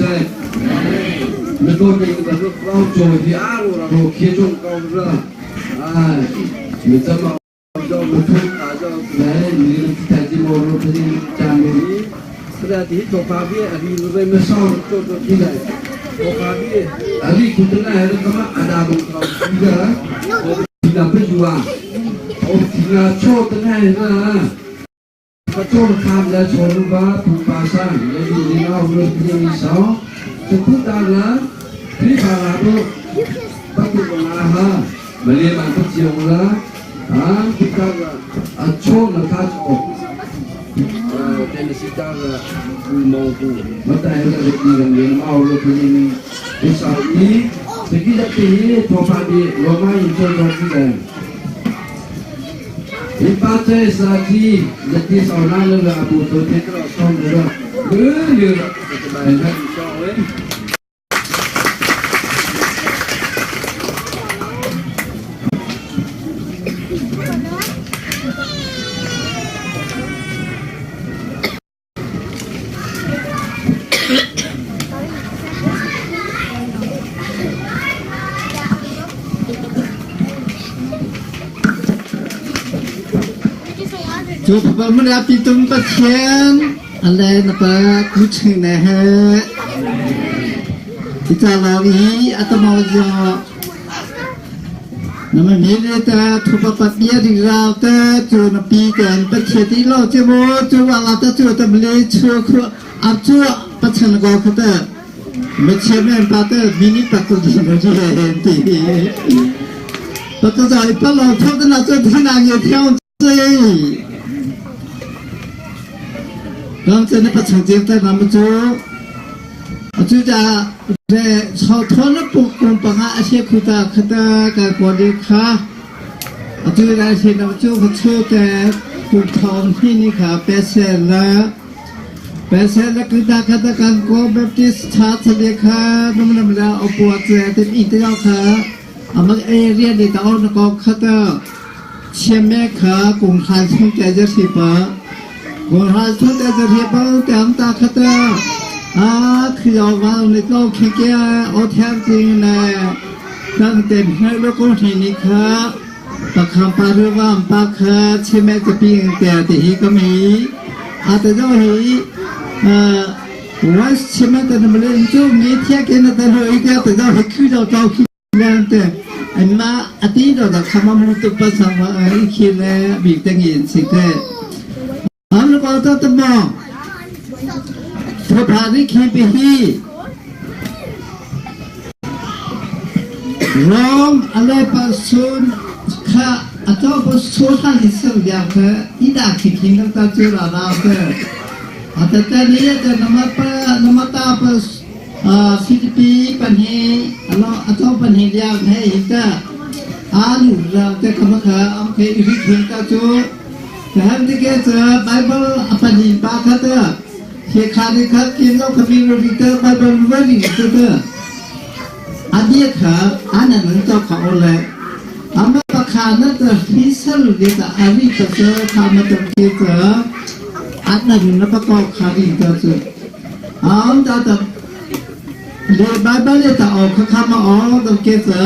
那多这个是老做的阿罗了，罗开中高是吧？哎，你怎么叫我出啊？叫来，你在这我罗这里讲的，是的，第做发边，你如果没上做做起来，做发边，啊，你可能还是什么阿达东高是吧？我听不住啊，我听啊错的那个。 Patur kam la choruba pupasan jadi lina urus punya misau Seputar Kri balabu Batu balaha Beli mantu ciong la Ah kita acho na ta cho Tenesita la mau tu Mata era di dan yang mau lo punya misau ini Segi jati tofa di Roma itu dan 一八这三七，一啲受拉了个部队听到送了，呃，有了，买那小喂。 就把我们俩比东八天，阿来那把古城呢哈，一早老一阿都毛叫，那么明日的土巴巴别的绕的就那比点不切的老节目就完了的就他们来车库阿做不成个可的，没前面把的迷你把子的那就很对，不知道一把老头的那做他那个跳水。 刚才那不曾经在那么做，就在在朝托那不公帮啊些苦的可的个国里卡，就在些那么做个错的不同的你看白色了，白色了跟大家的干过 Baptist 查的卡，那么那么了，我不在的一定要卡，俺们 area 里头那个卡的，前面卡公开从在这里吧。 我还说在这里帮点大可的啊，可要往那老看见我天津呢，咱点开了工程你看，把看把这往把看前面这边的的一个米，啊，这种是我前面的那么人就每天给那在那一点这种是去到早去两的，哎妈，阿弟到的他们木都不上嘛，一起来比等颜色的。 हम लोग तो तुम तो भारी खेपी ही Rom ale pasun kha ato pa social hisam ya kha ida ki kingdom ta chu ra ra kha ata ta ni ta namata namata pa Philippi panhi ano ato panhi ya kha ita alu ra ta kama kha am ke iri khing ta chu แต่ที่แกเจอไบเบิลอปนิปาคเตอร์เฮคาริคักินโลคมีรูเตอร์ไบเบิลเวริเตอร์อันนี้ค่ะอันนั้นเจ้าเขาเลยอามาประคานั่นจะพิเศษเดียอาริเตอร์ทำมาจากเกเจออันนั้นนับประกอบคาริเตอร์อ๋อแต่แต่เลไบเบิลแต่ออกข้ามาอ๋อตะเกเจอ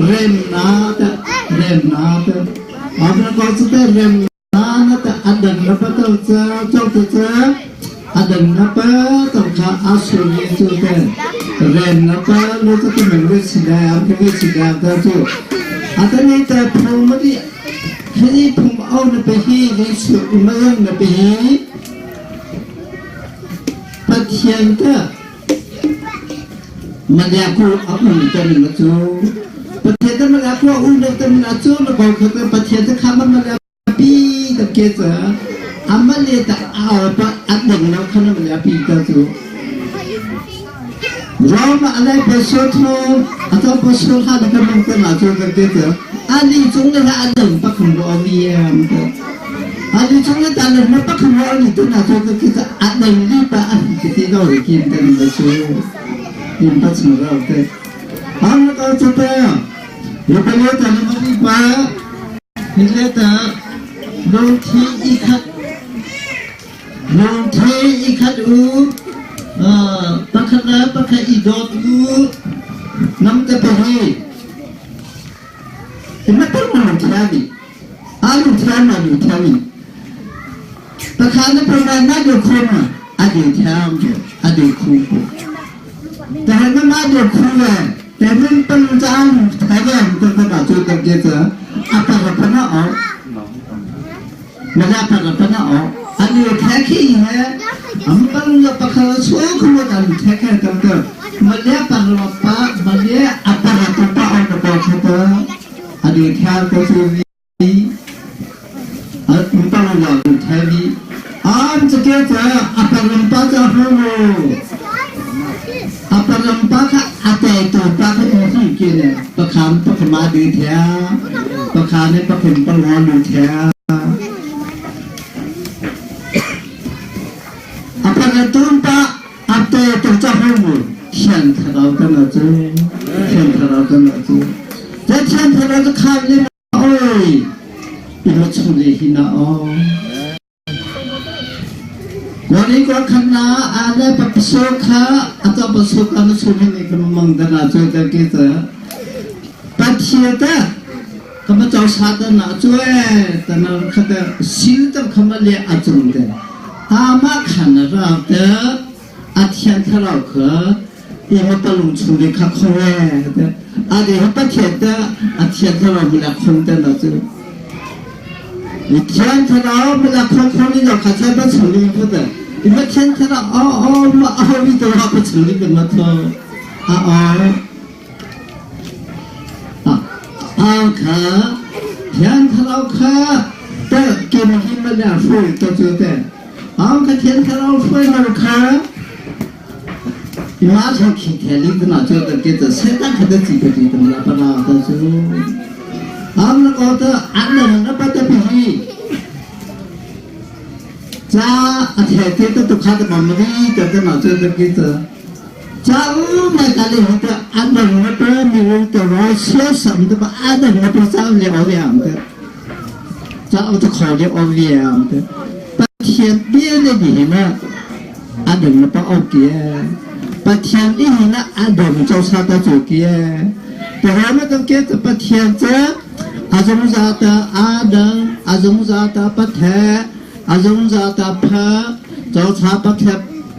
เรมนาเตเรมนาเต अपना कौन सा रेम नानत अदन नपत चौथ अदन नप तौखा आसुरी चुते रेम नप लो तो मैं सिदा आपके सिदा तो अतने त phumadi khani phum au na pe hi le su ma na pe hi pathian ta malya ko apun ta ni ma chu pathian ta malya ko un ta ni na chu na ko kha pathian ta kha ma malya pi ta ke cha Amale ta aopa adang lo khana le pi ta chu. Roma alai paso tho ato paso ha da kan ko na chu ka ke ta ali chung le adang pakhum ro vi am ta ali chung le ta le na pakhum ro ni tu na chu ka ke ta adang li pa an ke ti do ri kim ta ni chu kim pa chu ro te am ka chu ta yo pa le ta na ma ni pa ni le ta lung thi i khat lung thi i khat u pakhat le pakhat i dawt u nam te pa hi ma tung ma lung thiami a lung thiam ma lung thiami pakhat le pakhat na do khum a de thiam a de khu ko ta na ma do khu ve te min pan cang thai ve ta ta ba chu ta ke cha apa pa na o na pa pa na o ani the khi he am pan la pakha su khu ma ta the kha ta ta ma le pa ro pa ma le apa ra ta pa o na pa kha ta ani thya ko chu vi a pa la the vi am cha ke cha apa ram pa cha ho apa ram pa kha ate to pa kha hi ke ne pakham pakhama du thya pakha ne pakhim pangwa du thya apa na tum pa ate to cha ho mu thian tharau ka na chu thian tharau ka na chu te thian tharau chu kham le oi ilo chung le hi na o Wani ko khanna ale papaso kha ata paso ka na chu ni ka mang da na chu ta ke ta pathia ta kama chaw sa ta na chu e ta na kha ta sil ta khama le a chung te ama khan ra ta a thian tharau kha i ma palung chung le kha khong e ta a de ha pathian ta a thian tharau mi la khong ta na chu 天他老不那空空的要看才不成立不得，你们天他老哦哦嘛哦你都还不成立个么头啊哦啊啊看天他老看，但给你们两岁都觉得，啊看天他老岁那看。马上去田里头那觉得给这谁当看得几个几个嘛不那都是。am na ko ta an na na pa ta pi cha a the te ta tu kha ta ma ma ri ta ta na cha ta ki ta cha u ma ka le ta an na na pa mi ro ta ro sia sam ta ba an na na pa cha le o le am ta cha o ta kho le o le am ta pa thian bia le ni na a dang na pa o ki pa thian i na a dong chau sa ta chu ki ta ra ma ta ke ta pa thian cha azong za ta adang azong za ta pa the azong za ta pha chau cha pa the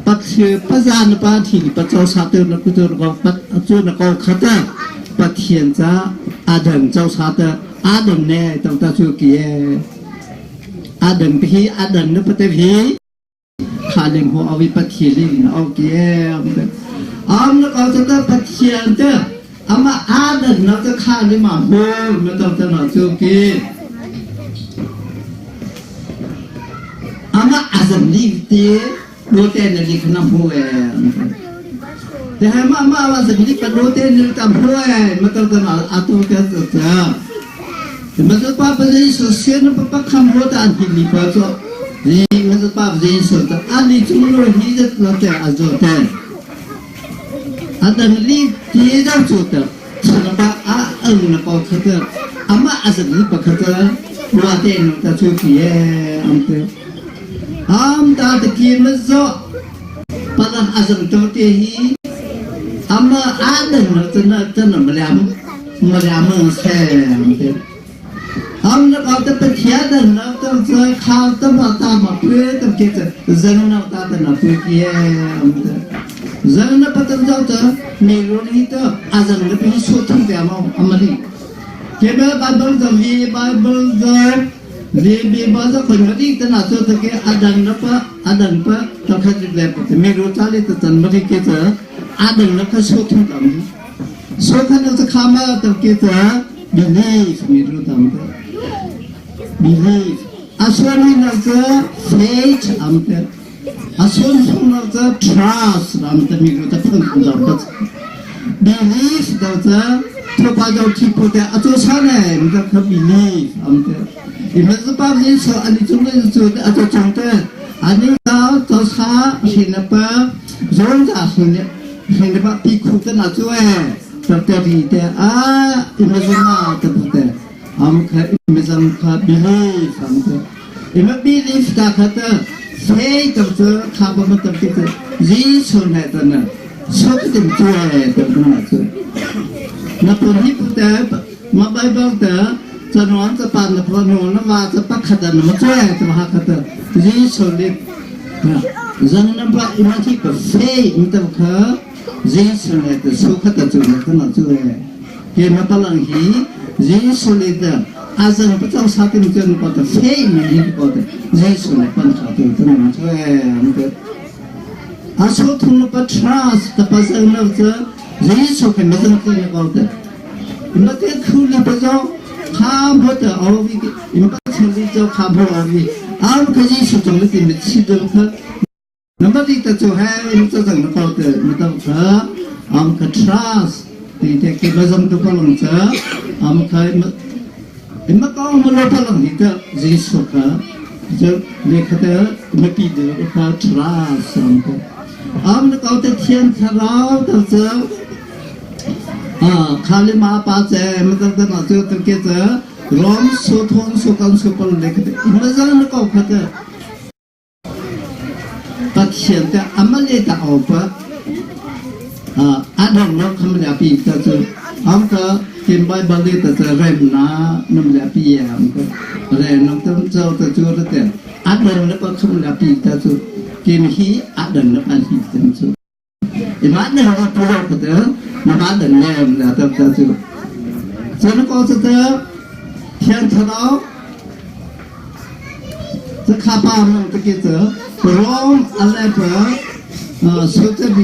pa thie pa za na pa thi pa chau sa te na ku tu ko pa chu na ko kha ta pa thian cha adang chau sa ta adang ne tang ta chu ki adang pi adang na pa te hi kha ling ho awi pa thi ling na au ki am na ko ta pa thian ta ama adan na ta kha le ma ho na ta ta na chu ki ama azam li te do te na li khna ho e te ha ma ma azam li pa do te ni tam ho e ma ta ta na atu ka ta ma ta pa pa ji so se na pa pa kham ho ta an hi li pa cho ni ma ta pa ji so ta an li chu lo hi ja na te a zo te อันนี้ที่เราจุดฉันว่าอาเอิงนะก็คืออามาอาศัยปะคือว่าเต็นตะชุกีเออัมเตอัมตาตะกี้มันโซปะลังอาศัยตัวเตหีอามาอาหนึ่งนะจะน่ะจะน่ะมาแล้วมาแล้วมึงแซ่อัมนะก็จะไปเที่ยวนะต้องเจอข้าวต้องมาตามมาเพื่อต้องเก็บจะเจ้าตาแต่นะเพื่อเกี่ยม zana patan jaw ta me ro ni ta azan le pi so thang te ma amali ke ba bible the vi bible the vi bi ba za khon ma di ta na cho ta ke adan na pa adan pa ta kha ji le pa me ro ta le ta tan ma ke ta adan na ka so thang tam so kha na ta kha ma ta ke ta believe me ro tam ta believe. A sualnak cu faith am te a sualnak cu trust am te mi ta phun phun dor ta belief do cu thopa do thi pu te a chu sa ne mi ta kha belief am te i ma zu pa ni so ani chung le chu a chu chung te ani ta to sa hin pa zon ta hin hin pa pi khu te na chu e ta te ri te a i ma zu na te pu te am kha imizam kha belief am kha ima belief ta kha ta sei tam chu kha ba ma tam ki chu Jesu ne ta na so ki tim chu e ta na chu na pun hi pu te ma Bible te cha non cha pan na pha no na ma cha pa kha ta na ma chu e ta ha kha ta Jesu le zang na pa ima thi pa sei im tam kha Jesu ne ta so kha ta chu na ta na chu e Ke ma palang hi Jesu le ta azan pa chang sa tin chen ko ta fe mi ni ko ta Jesu le pan kha tu ta na chu e am te a so thung pa trust ta pa sang na cha Jesu ke ma sang ti ko ta ma te khu le pa jo kha mo ta o vi im pa chen li jo kha mo o vi am ka Jesu chong le ti mi chi do kha Number di ta chu he in cha jang na ko te mi tam kha am kha trust ti te ki ma jang tu pa lang cha am kha in ma kaw ma lo pa lang hi ta Jesu kha chu le kha te ma pi de kha trust am kha am na kaw te thian tharau ta cha a khali ma pa che ma ta ta na chu tu ke cha rom so thon so kan so pal le kha te ma jang na kaw kha te Pathian te amale ta opa adong no kham le pi ta chu am ka kim bai bali ta cha rem na nam le pi am ka re nam tam chau ta chu ra te adong le pa kham le pi ta chu kim hi adong le pa hi tam chu ima ne ha pu ro ka te na ma dan le la ta ta chu chen ko cha te thian tharau 这卡巴们这个这罗阿来伯，说这比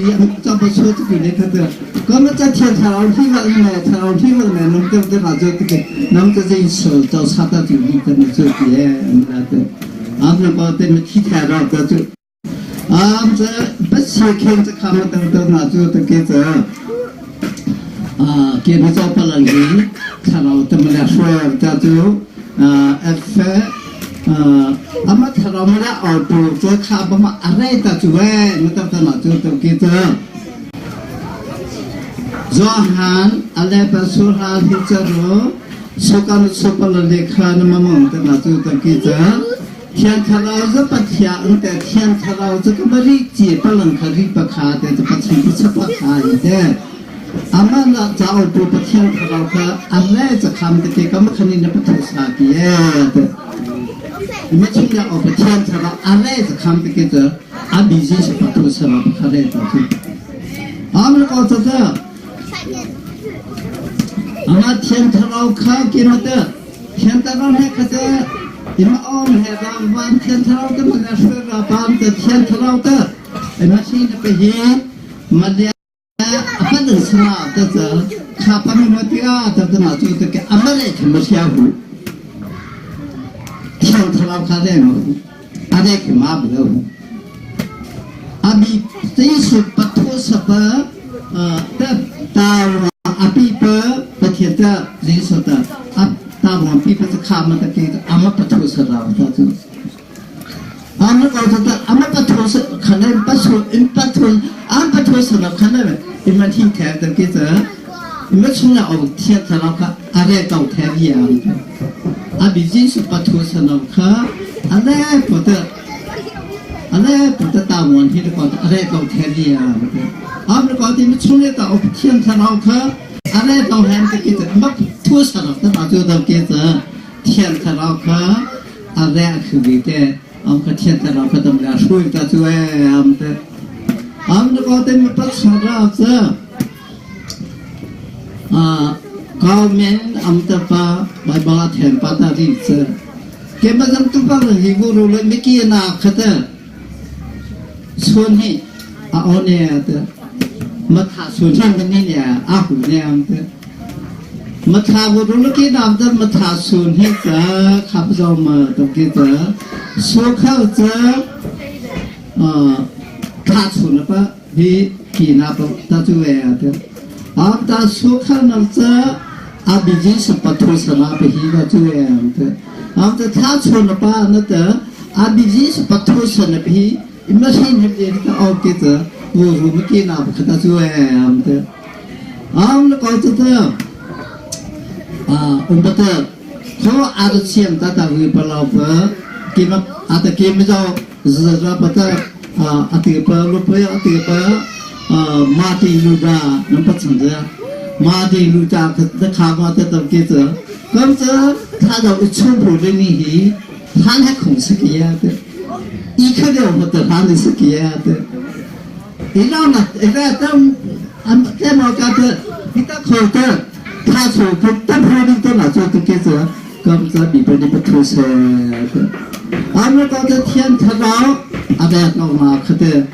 这不说这比那个的，我们在天台上听了呢，台上听了呢，侬对不对？那就这个，侬这这一说到差到就你跟你做别那个，俺们把对们天台上这就，俺这不是看这看不到的那就这个这。啊，给你做不能的，看到怎么来说，叫做F ama tharamara auto cho kha ba ma are ta chu we ma ta ta na chu to ki to Johan ale pa su ha hi cha ro so kan so pa le kha na ma mong ta na chu to ki cha 天他老子不天，的天他老子个么里接不能可里不卡的，这不成不吃不卡的。阿妈那早都不天他老个，阿来这他们的这个么肯定的不头啥的的。你们听了哦，不天他老阿来这他们的这个，阿比这是不头啥了不卡的的。阿们搞这个，阿妈天他老卡给么的，天他老那个的。ima om he ram van thiên thao te ma na shwe ra pam te thiên thao te ima chi na pe hi ma le apa dang sma ta cha kha pa mi ma ti a ta ta na chu te ke amare ke ma sia hu thiên thao kha le no are ke ma bu le hu abi te su patho sa pa ta ta api pa pa thian ta jesu ta ta wang pi pa kha ma ta ke ama pa thu sa ra ta chu ama ka ta ama pa thu sa kha na pa su in pa thu am pa thu sa na kha na in ma thi the ta ke cha in ma chung na o thia tha ra ka are tau the bi ya a bi jin su pa thu sa na kha are pu ta are pu ta ta wang hi ko are tau the bi ya am ko ti ma chung ne ta o thian tha ra kha are tau hem ta ke cha ma thu sa na ta ma chu ta ke cha 天他老可阿来去为的，俺们天他老可他们俩说一个就哎，俺们的，俺们搞的么不错了子，啊，高明俺们的把把把天把他例子，给么咱都把人一个路了没给那可的，村里啊哦呢的，么他村上的那呢阿虎呢的。Matha bu ru ki nam ta matha sun hi ta khap zo ma to ki ta so khau cha tha chun pa hi ki na pa ta chu ve ta ap ta so khau na cha a biji sa pathu sana pe hi na chu ve ta ap ta tha chun pa na ta a biji sa pathu sana pe hi ima sin hi ta au ki ta wo ru ma ki na pa ta chu ve ta am la ko chu ta um pa ta kho a ta chiam ta ta wi pa lo pa ki ma a ta ki ma zo za za pa ta a ti pa lu pa a ti pa ma ti lu da nam pa chang ja ma ti lu ta ta kha ma ta ta ki cha kam cha tha do chu pu le ni hi than ha khong sa ki ya ta i kha de ho ta than sa ki ya ta 你让那一个等，俺这么讲的，你到口的，他说不，但不能到哪做都给做，刚才里边你不出声的，俺们搞的天太高，阿对搞嘛可得，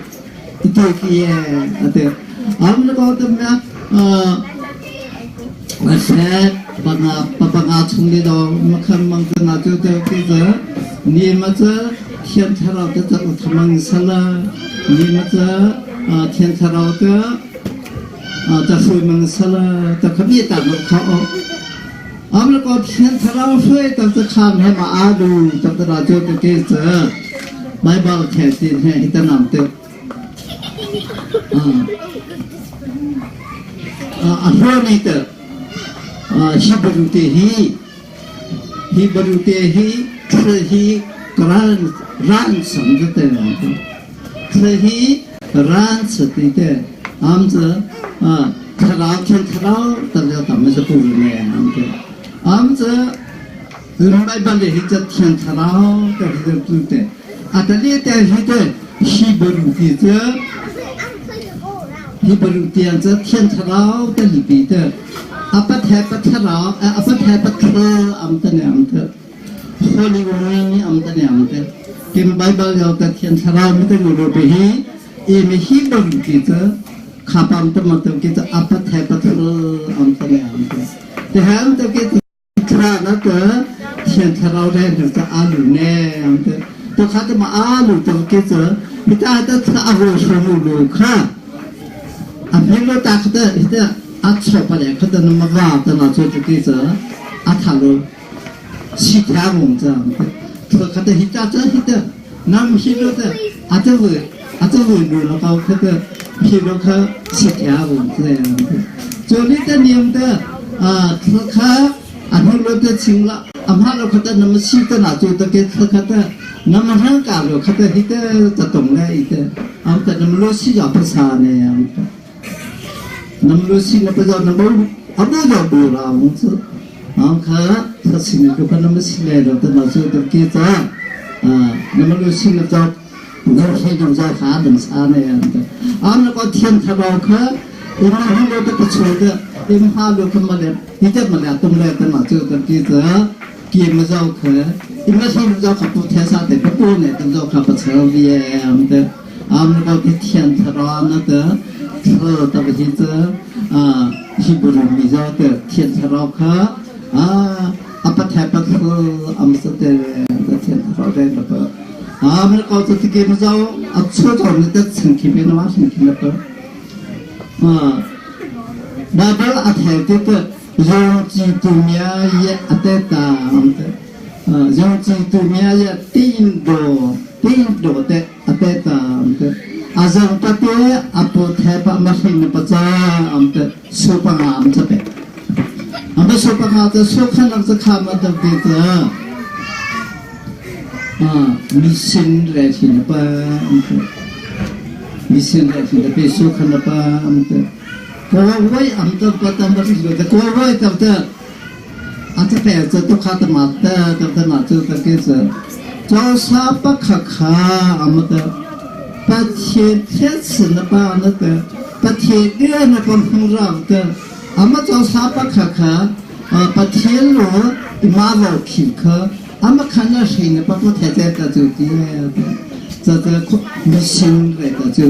对个阿对，俺们搞的么我是把那把把俺村里头，没看忙着那就得给做，你们这天太老的这他们说了，你们这。เทียนทะเราก็จะช่วยมังสละจะขมีตามเขาอามแล้วก็เทียนทะเราช่วยตั้งจะข้ามให้มาอาดูตั้งแต่เราจะเกเจอไม่บอกแค่ตีนให้ตะนำเตอ่าเรื่องนี้เตฮิบรุเตฮีฮิบรุเตฮีคือฮีกรันรันสังเตคือฮี ran se ti te am ze a tharao chen tharao ta le ta me se pu ne am te am ze rum bai ban le hi cha thian tharao ta hi tu te a ta le te hi te hi bu ru ti ze hi bu ru ti an ze thian tharao ta li pi te a pa the pa tharao a pa the pa tha am ta ne am te holy woman am ta ne am te kim bible yo ta thian tharao mi te ru ru hi 因为希伯记者，卡邦的嘛都记者阿巴泰巴特安德烈安德，这还都记得他那个天他老人就是阿鲁呢，安德，都看的嘛阿鲁都记者，你他的他阿鲁说鲁鲁看，阿平罗达克的一个阿错不了，可的那么瓦的那做就记者，阿塔罗，西天王这样的，他可的一家这一个，那么希罗的阿这位。啊，这位路了包括的，譬如看七天文这样的，这里的念的啊，此刻啊，你落得清了，啊，马路可得那么细的那做的给此刻的，那么上高了可得一个这懂了一个，啊，得那么落细要不差那样的，那么落细那不叫那么啊不叫不了，我是，啊，看他心里就看那么细来了，的那做的给咱啊，那么落细那叫。我天中在哈等啥那样的，俺那个天他老可，我们很多都不错的，你们哈罗可没来，你这么来东来的嘛，就的记着，给么着可，你们天着可不天啥的不过呢，都着可不错的样的，俺那个天他老那个，特特别是啊，西部人比较的天他老可啊，阿不太不错，俺们是的，天他老的那个。啊，没搞这个么着，啊，错着你的成绩变了嘛，成绩了不？啊，那不阿太的的，用几度面也阿得当的，啊，用几度面也顶多顶多的阿得当的，阿上不得阿不太把么黑的不着，俺的手把俺这边，俺们手把俺这手看那是看么的别的。啊，迷信来听的吧，迷信来听的别说看了吧，国外俺们不当不是的，国外对不对？啊，这辈子都看得嘛的，对不对？嘛就这个是，叫啥不可看，俺们的，把天天吃的吧那个，把天热那个红让的，俺们叫啥不可看，啊，把天罗马老皮克。俺们看到谁呢？包括太太的就的，这这迷信来的就，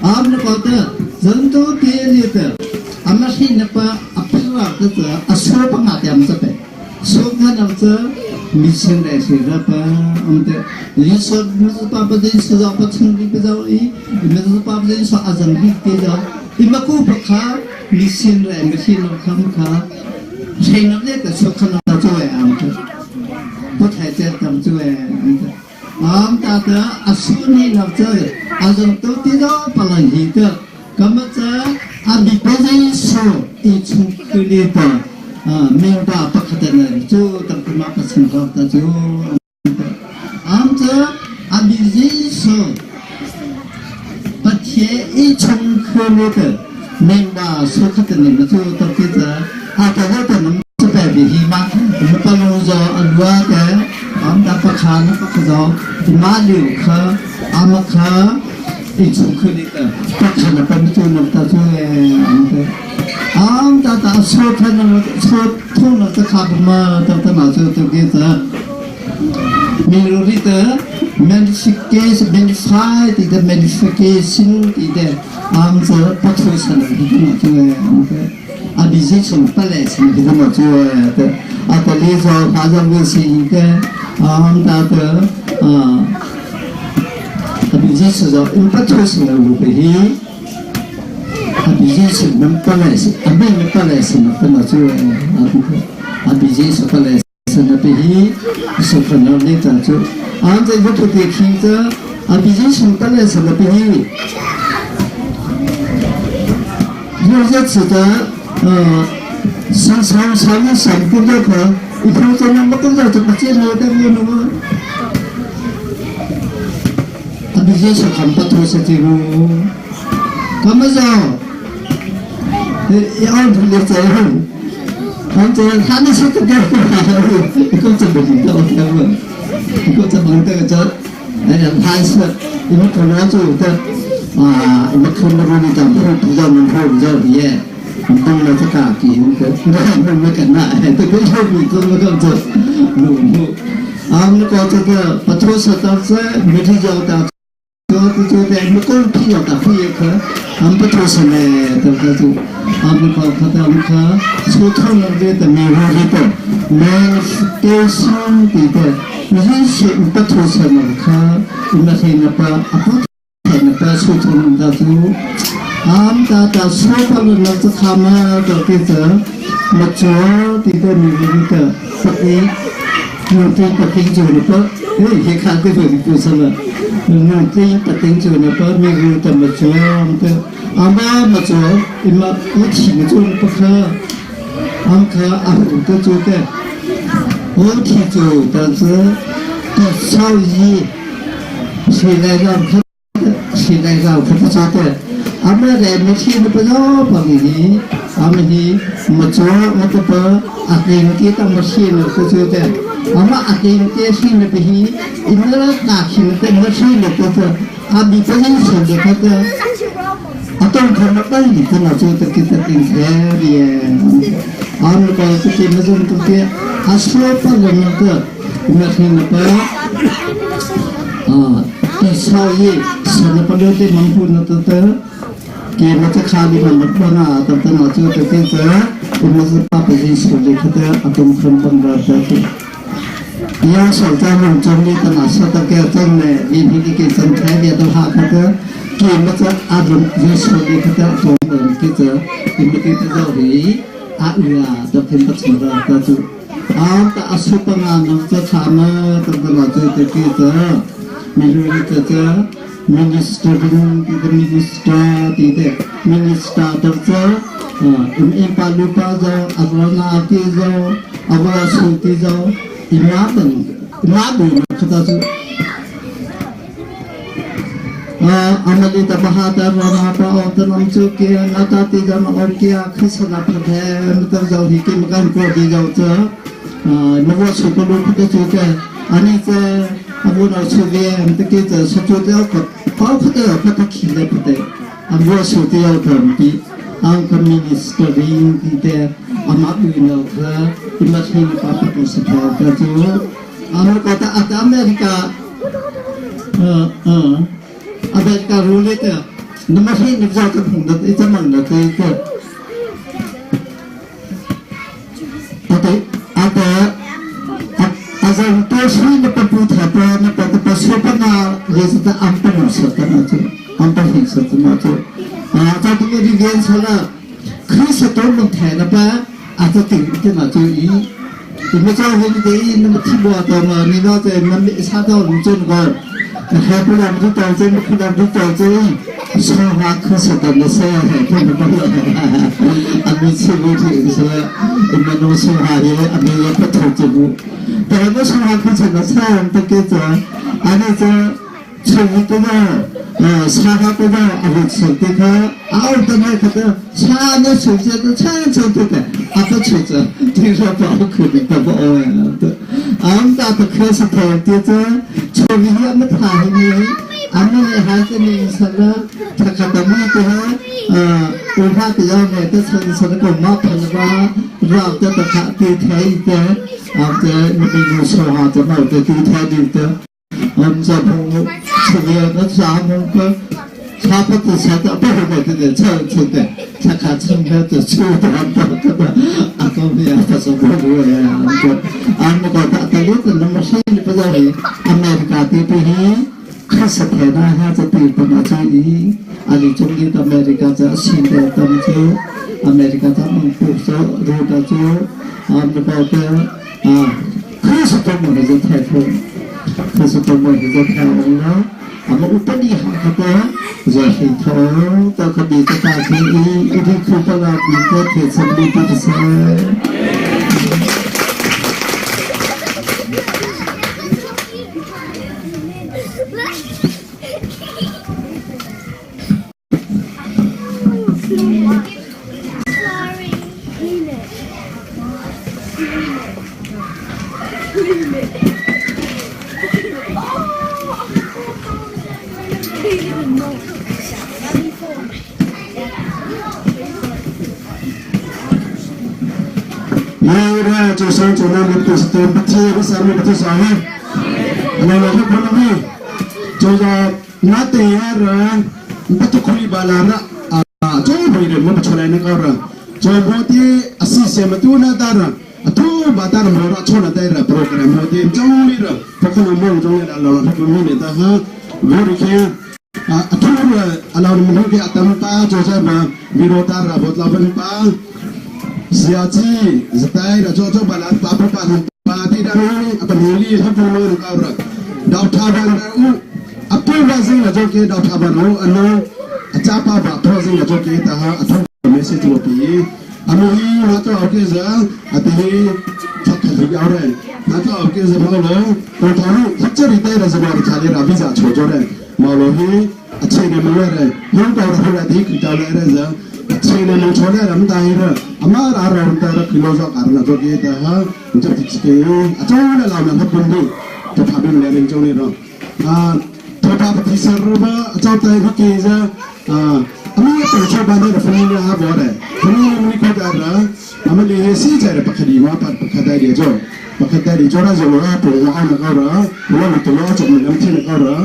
俺们搞的人都别里的，俺们谁呢？把阿婆 ra ka cha a so pa nga te am cha pe so kha na cha mi chen le si ra pa am te li so mi pa pa din so za pa chung ri pa zo i mi pa pa din so a zang bi te zo i ma ku pa kha mi sin le mi sin lo kham kha sei na le ta so kha na chu e am te 不太在当中哎，俺大的阿苏尼老这阿人都知道不能去的，那么这阿米不认识一出去的的啊，明白不可的人就等他妈不成好的就，俺这阿米认识不贴一出去的，明白说可的人就等这个阿达的能。这边比起嘛，我们不能说阿罗的，俺们不看不可说，马六克阿么克，一出去的，不看的本就能得出来，俺们打说他那么说通了这卡不嘛，到到哪就都给这，米罗里的 magnification magnify 的 magnification 的，俺们这不出声的，这个啊，比这从本来是这么做的，啊，这里说发生的是一个啊，大的啊，比这是说，因不出声的无非，啊，比这是能本来是，啊，没本来是能不能做啊，啊，比这是本来是那比是可能的在做，啊，这个不得听着，啊，比这是本来是那比，有些词的。上上上上工作课，一天在那么工作怎么接受的我那么？他们也是很不妥协的哦。他们说，要不的责任，他们他们是这个，一个怎么领导他们，一个怎么这个这，哎呀，他是你们可能做的啊，你们可能做的讲不比较能比较厉动了这个给个，那那个那，这个又比这个这，路路，啊，那个这个不脱手到这，每天要到，这这这，那个皮要到皮也可，俺不脱手呢，这个就，俺们搞他的，俺们看，出头了这的没有的，没丢心的的，你是不脱手了，看，那天那把阿不，那把出头了那就。am ta ta so pa lo na ta khama ta ke ta ma cho ti ta mi mi ta sa ti nu ti pa ti ju ni pa eh he kha te fu ku sa la nu ti pa ti ju ni pa mi ru ta ma cho am ta ama ma cho ima u thi ma cho pa kha am kha a hu ta ju te u thi ju ta zi ta sao yi 谁来让他？谁来让他不做的？阿们来没去那不要帮你，阿们你没做没得不，阿给你当没去了不做的，阿们阿给你去了不去，因为那去了没去了不做，阿比不认识的他的，阿当他们本里头那做的给他顶天的，阿们搞这些没做的，阿说不能那个，没听那不，啊，第三页什么不了的门户那都得。给我这卡里面不那，等等我这个这个，我们是八百人手里可得阿东分分的这个。要手在弄中的那说的个真的，明天的给真开的都哈可得，给我这阿东人手里可得中文这个，你们给这个的阿呀都听不清的这就，啊，阿叔帮啊，弄这他们等等我这个这个，你说这个。Minister minister tite minister doctor im palu pa zo abrona ti zo abra su ti zo ima ban ima bu khata su amali ta bahata rana pa o tanam chu ke nata ti jam or ke khasana pradhe matab zo hi ke makan ko di zo cha nawo su ko lu khata chu ke ani cha abu na chu ge am te ke cha su chu te ko pa khata khata khile pate ambo su te yo tham pi ang minister ring ti te ama bu na kha ima thing pa pa ko sa tha ka chu am ko ta at America America rule te nama hi ni ja ta phung da te cha mang da te te Azan to sui na papu tha pa na pa pa so pa na le sa ta am pa nu sa ta na chu am pa hin sa ta na chu a ta tu ni gen sa la Christ to mun the na pa a ta ting te na chu i i ma cha hin te i na ma thi bo ta ma ni na te na mi sa ta lu chen ko he pu lam tu ta chen khu lam tu ta chen sa ha Christ ta na sa he pu na pa a mi chi bu thi sa i ma no sa ha ye a mi ya pa tho che bu ta na sa ha khu chen na sa ta ke cha ani cha chung te na sa ha te na a hu chen te kha a au ta na kha ta sa na chu che ta cha cha te te a ta chu cha 听说保苦的不哦呀的，俺大的可是头的这，从你俺们谈你，俺们还是你什么，他看到么的哈，我怕的要买的成什么个毛喷的吧，绕的的卡对台一点，俺这你们有说话的毛的对台的的。俺这朋友，这个那啥么个。差不多差的不会的的，差出的，他看成的的出的的的，阿公也不是不会呀，俺们个大大陆的那么些你不知道的，阿美国的比可是天呐，还在对不那这里，阿里中间的美国这新的他们就，阿美国他们不说，如果就，俺们个啊，可是多么的在太空，可是多么的在太空了。ama upani ha kata zahi tho ta khabi ta ta thi i i khu pa la bi ta the sam bi ta sa 耶，主神主那个都是对不起，不是没不是啥呢？那老婆那边，就是那对呀人，不都可以把那那啊，这不一定我们出来那个人，这不的是什么都那当然，都把当然没了，出来带了 program 的，中里了，不可能没中里了，老婆不明的哈，我的天。atur alaw ni ke atam pa jo ma virota ra bot la ban pa siachi zatai ra jo jo balat pa pa pa pa ti da ni apan holi ha pu lo ka ra daw tha ban ra u apu ba zing la jo ke daw tha ban ro ano acha pa ba tho zing la jo ke ta ha athu message lo pi anu hi na to ke za ati thak thak hi aw re na to ke za ma lo to tha nu chari te ra za ba cha le ra visa cho jo re မော်လိုဟီအခြေအနေမလဲရဲရုံတော်ရဟရဒီကတော်လဲရဲဇာအခြေအနေမချောလဲရမ်တိုင်းရအမာရာရမ်တာရကီလိုဇာကာရနာတော့ကေတာဟာကျတိစကေအချောင်းလဲလောင်နာဘုံဒီတဖာဘင်းလဲနေကြုံနေတော့အာထပါပတိဆရဘအချောင်းတဲ့ကေဇာအာအမေပချောဘာနေဖနီနာဘောရဲဖနီနာမီခေါ်တာရာအမလီစီကြရပခဒီဝါပတ်ပခဒိုင်ကြောပခဒိုင်ကြောရာဇောရာပေါ်အောင်ကောရာဘလတလောချမနမ်ချင်းကောရာ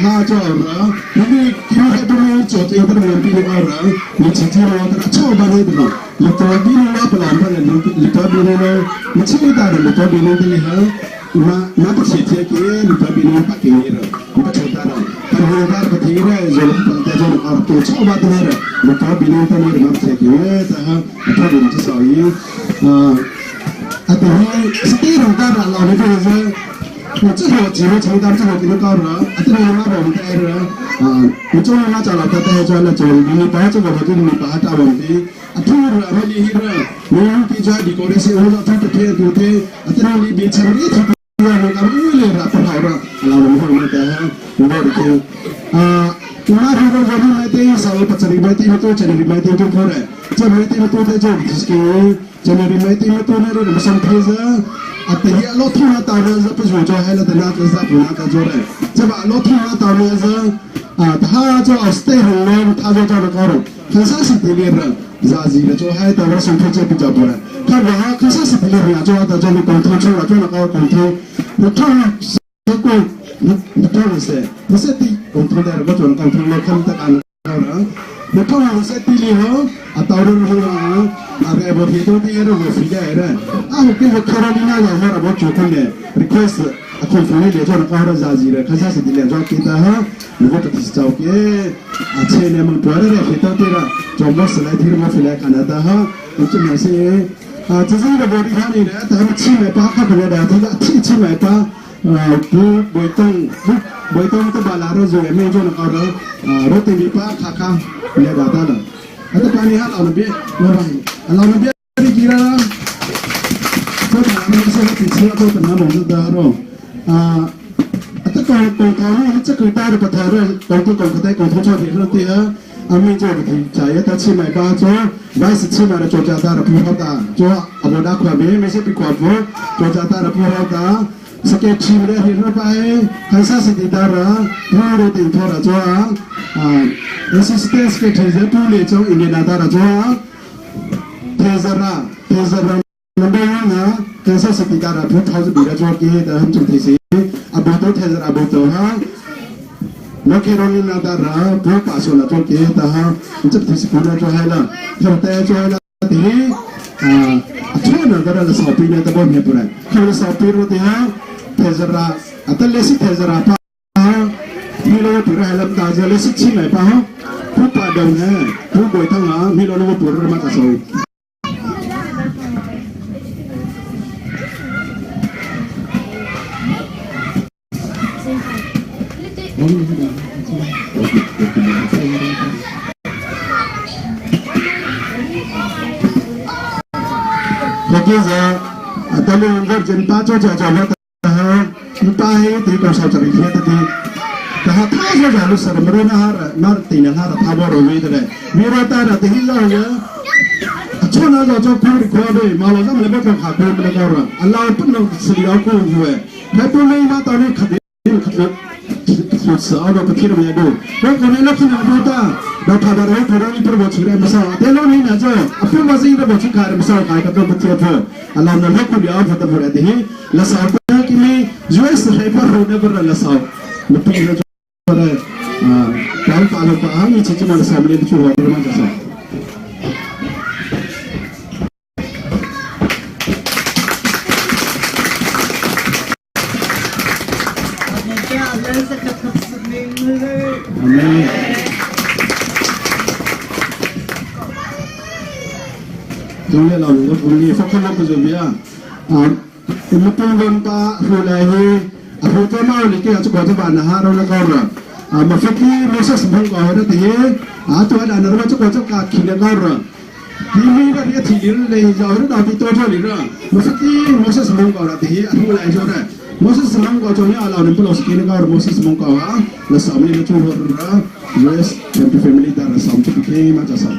ဟာကြောရာဒီကိဟဒမချောတေဘရမပီကောရာမချီချီရောတချောဘာနေဒလတော်ဘီလာပလန်ပလလတော်ဘီနောမချီတာလတော်ဘီနောတိဟာมามาปะเทียเกลุตบินปะเกเรปะชตาระปะโหตาปะทีเรโจปะเตโจอรตุชอบะตเนเรลุตบินตเนเรมาปะเกตะฮะทอบินจะสอยอ่าอะตฮีสตีรงตาระลอนี่เปซ我这个几个承担这个给你搞了，啊，这个那我们带了，啊，我这个那叫老太太叫那做，你把这个我就你把大问题，啊，突然我你那个，我比较你过来是我他的天对对，啊，这个你别吃你他。我们为了不好了，老我们的我们的啊，那如果我们买的稍微不这里买的多，这里买的多可嘞，这买的多的就就是这里买的多那个什么配置。啊，第一老头那当然是不是做海了的那个啥不那个做的，这把老头那当然是啊，他做 stay home，他做做的高了，可是是第二个，啥子的做海的我生活就比较多了，他话可是是第二个做的做的沟通做了做了高沟通，我他这个你你做的是，不是的沟通的，我做沟通了，看得干了。Na thong ha se ti li ho a taw ro ho a re bo phi to ti ro bo phi de re a ho ke ho Carolina ya ho ra bo chu khun ne request a khon phu le jo na ka ra za ji re kha sa ti le jo ki ta ha ni bo ta ti chau ke a che ne mang pwa re phi to ti ra jo mo se lai thi mo phi lai Canada ha u chu na se a chi ji re bo ri kha ni re ta ha chi me pa kha ko da ti da thi chi me pa bu boi tong bu boi tong ta ba la ro zo me jo na ka ro ro te mi pa kha kha le da ta la ata pa ni ha la bi lo ba la na bi ri ki ra so ta na se ti chi ko ta na mo da ro a ata ko ko ta ha cha ko ta ro pa tha ro ko ko ko ta ko tho cho ti ro ti ha 阿妹做的题，在一得千米八做，买是千米的做家大的不好打，做阿伯大块没没些比块不，做家大的不好打。สเก็ตชิมเรหินไปคันซาสิติดาระผู้โรติทอระจ้าอ่าเอสิสเตสเกตเทเซผู้เลจงอินเดียนาดาระจ้าเทซระเทซระนัมเบอร์นะคันซาสิติดาระผู้ทาวบีระจ้าเกตหัมจุเทสีอบูโตเทซระอบูโตฮะนกเรนินาดาระผู้ปาสุลจ้าเกตฮะจุเทสีผู้ละจ้าให้ละเทวเตจ้าละทีอ่าช่วยหน่อยก็ได้ละสอบปีเนี่ยตะบนเฮียปุระคือละสอบปีรู้ทีฮะ thezara atalesi thezara pa mi lo pura helam ta ja lesi chi mai pa pu pa dong ne pu boi thang a mi lo lo pura ma ta so Lagi za atalu ngor jen pa cho cha cha lo ta he te ko sa cha ri ta te ta ha tha so ja lu sar mro na har nar ti na har tha bo ro wi de mi ro ta ra te hi lo ya cho na jo cho ku ri ko de ma lo jam le ba kha ko me ko ro Allah pun no si ro ko hu we na pu me ma ta ni kha de kha สุดสาวเราก็ที่เราไม่ดูแล้วคนนี้เราขึ้นมาดูตาเราพาเราพาเรานี่ประวัติเรื่องมาสาวเดี๋ยวเรานี่นะเจ้าอภิมาสิเราบอกชิคายมาสาวขายกับตัวเทียบเพื่อเราเนี่ยเราคุยเอาพัฒนาประเทศละสาวก็ที่มี US ให้พวกเราเนี่ยเป็นละสาวเราเป็นเราจะอะไรการปาเราปามีชิจิมาละสาวไม่ได้ช่วยเรามาจะสาวAmen. จงเรียกเราหลวงปู่นี่ฟังคนเราประจบยาอ่าอุมปุงลนตาหูลายเฮอาหูเจ้ามาเลยที่อาจจะกว่าจะบานนะฮะเราแล้วก็รออ่ามาฟังที่โมเสสมงก่อนนะทีอ่าตัวนั้นเราจะกว่าจะกาขินแล้วก็รอทีนี้ก็เรียกทีเลยจะเอาเรื่องที่ตัวเท่านี้รอมาฟังที่โมเสสมงก่อนนะทีอาหูลายเจ้าเโมเสสมงก่อนจงเนี่ยเราเนี่ยพวกเราสกินก็โมเสสมงก่อนแล้วสามีเนี่ยช่วยเรา US Happy Family ดาราสามจุดเคมาจากสาม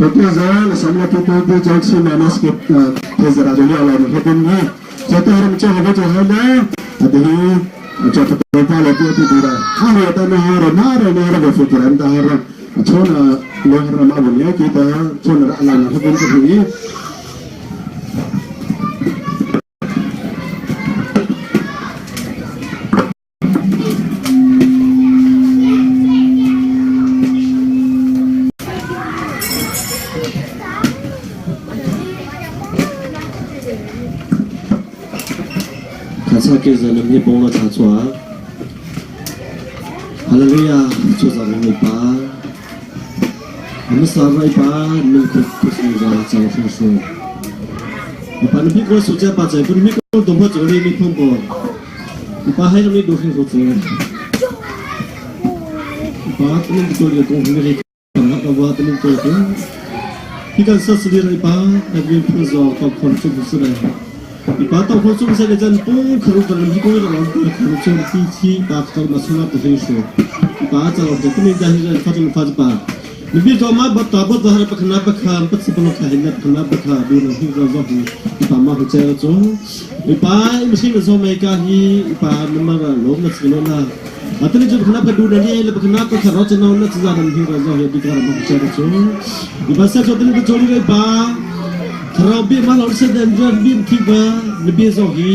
Tokiza samla to to jok si manas ke tezara joli ala ne hobun ni joto haram che hobo jo hana adehi joto to pa la ti ti dura ha ro ta na ha ro na ro na ro bo fu ram ta ha ro chona lo ha ma bun ya ki ta chona ra ala na hobun ko hi 卡萨给人的面包了查出啊，哈利路亚，主在我们巴，我们三位巴，能可可是让张叔叔，我把你屁股手在把这不你屁股东坡走里没碰过，我把还是没多听说这，我把他们做的工作的，我把他们做的，你看说是的来巴，那边碰着到空中不是的。你把到空中现在在不可能的人，一个人老可能就第七把到那出来不很说，把这个不能在现在发展发展吧， Nibi to ma ba ta ba har pakhna pakha pat si palo kha hin pakhna pakha du na hi zo zo hi pa ma hu che cho ipa machine zo mai ka hi ipa number lom na chino na atani jo pakhna pa du na ni le pakhna pa kha ro chano na cha nam hi ro zo hi bi ka ma hu che cho ipa sa cho tani cho ni pa thro bi ma lo se den jo bi thi ba nibi zo hi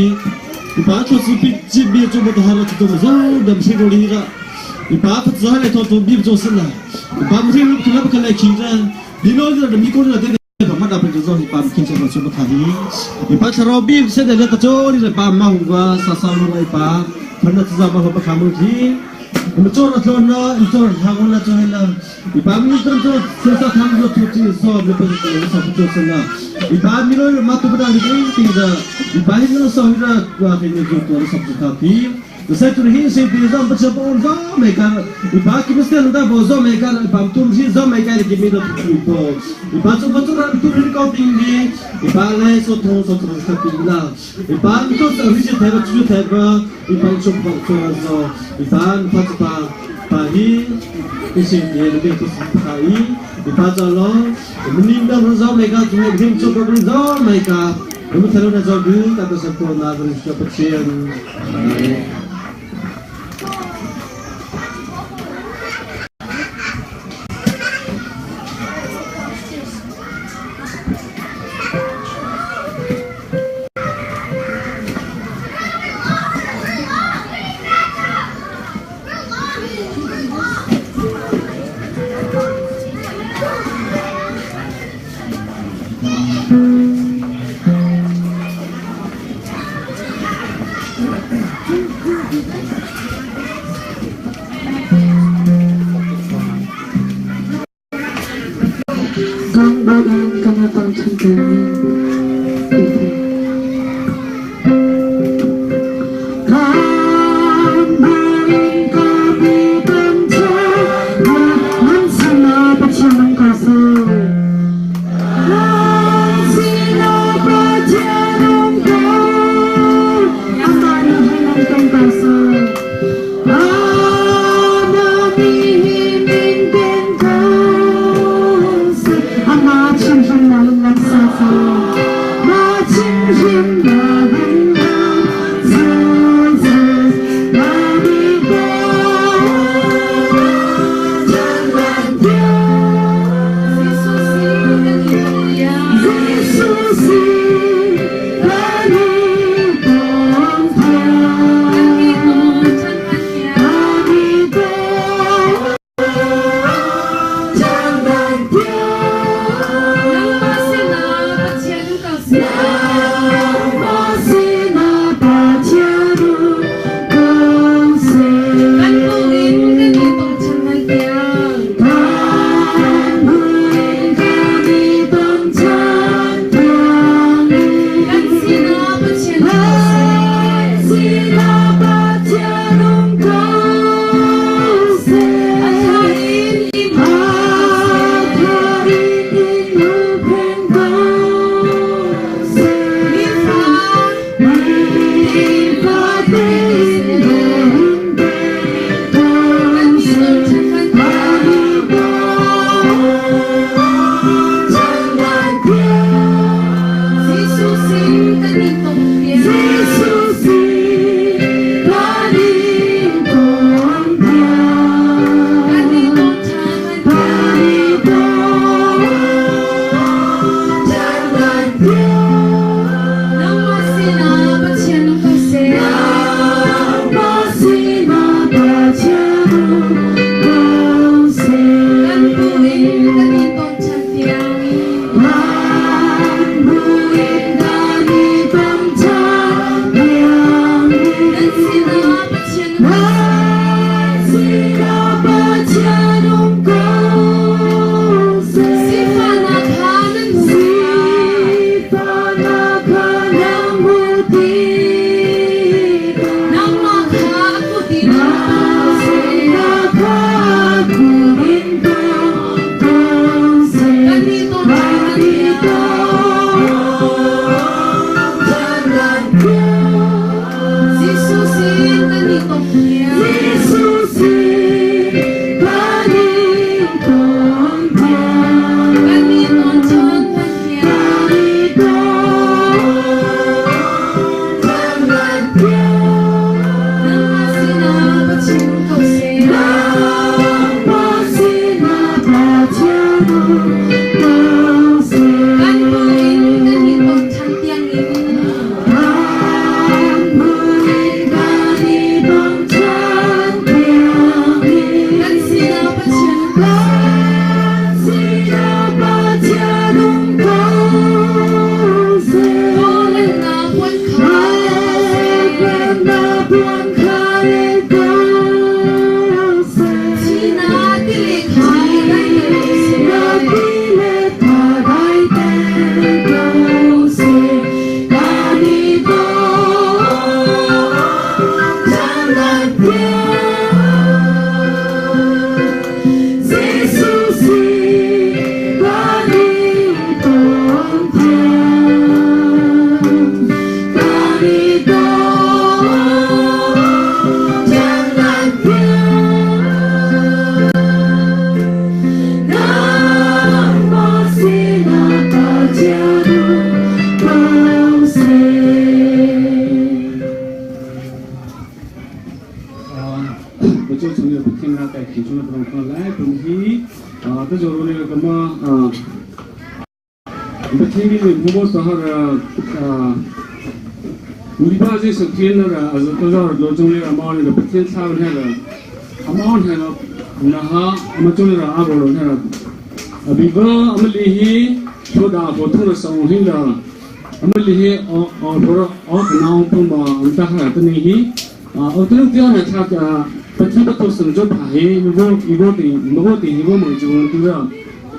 ipa cho su pi chi bi cho ba har cho zo dam si ro ri ra ipa phat za le to to bi jo sin na ipa mu ri khna pa khala khi ra dino ra mi ko ra te pa ma da pa jo ipa kin cha cho ba tha hi ipa tharo bi se de ta cho ri pa ma hu ga sa sa lo ipa phan na za ma ho pa kha mu thi im cho ra thlon na im cho ra thang na cho la ipa mi tram cho se sa thang jo thu chi so mi pa jo sa cho sa na ipa mi lo ma tu ba ri ti da ipa hi no so hi ra wa ke ni jo to sa tha thi Sai tu hi se pi zom pa bo zo me ka ipa ki muste da bo zo me ka ipa tu hi zo me ka ki mi do tu po ipa chu pa chu ra tu ri ko ting ni ipa le so tho so tho sa pi la ipa mi to sa ri che the ba chu the ba ipa chu pa chu ra zo ipa pa chu pa pa hi isi ni le be tu si pa i ipa cha lo mi ni da zo me ka chu he chu pa zo me ka 我们才能在这里，大多是过那个小不钱。Kan bu in kan i ton ṭhan tiangin. Kan sinah Pathian Tawlrelnak puan kha Thihnak tili kha dai te ko seh. Kan i Jesuh si kan i ton tiang, kan i ton tiang Nangmah sinah Pathian um ko seh. 我就从那不听那在提出了不能来东西啊，这就是那个什么啊，不听的不过是哈个啊，你把这是听那个，还是多少多种那个毛那个不听他们那个，他毛那个那哈，我们种那个阿波罗那个，啊，比如我们里去说的普通的生活的，我们里去哦哦说哦那不嘛，我们大海的那些。啊，我这个呢，他个不听不都是就怕黑，如果如果的如果的如果没就对吧？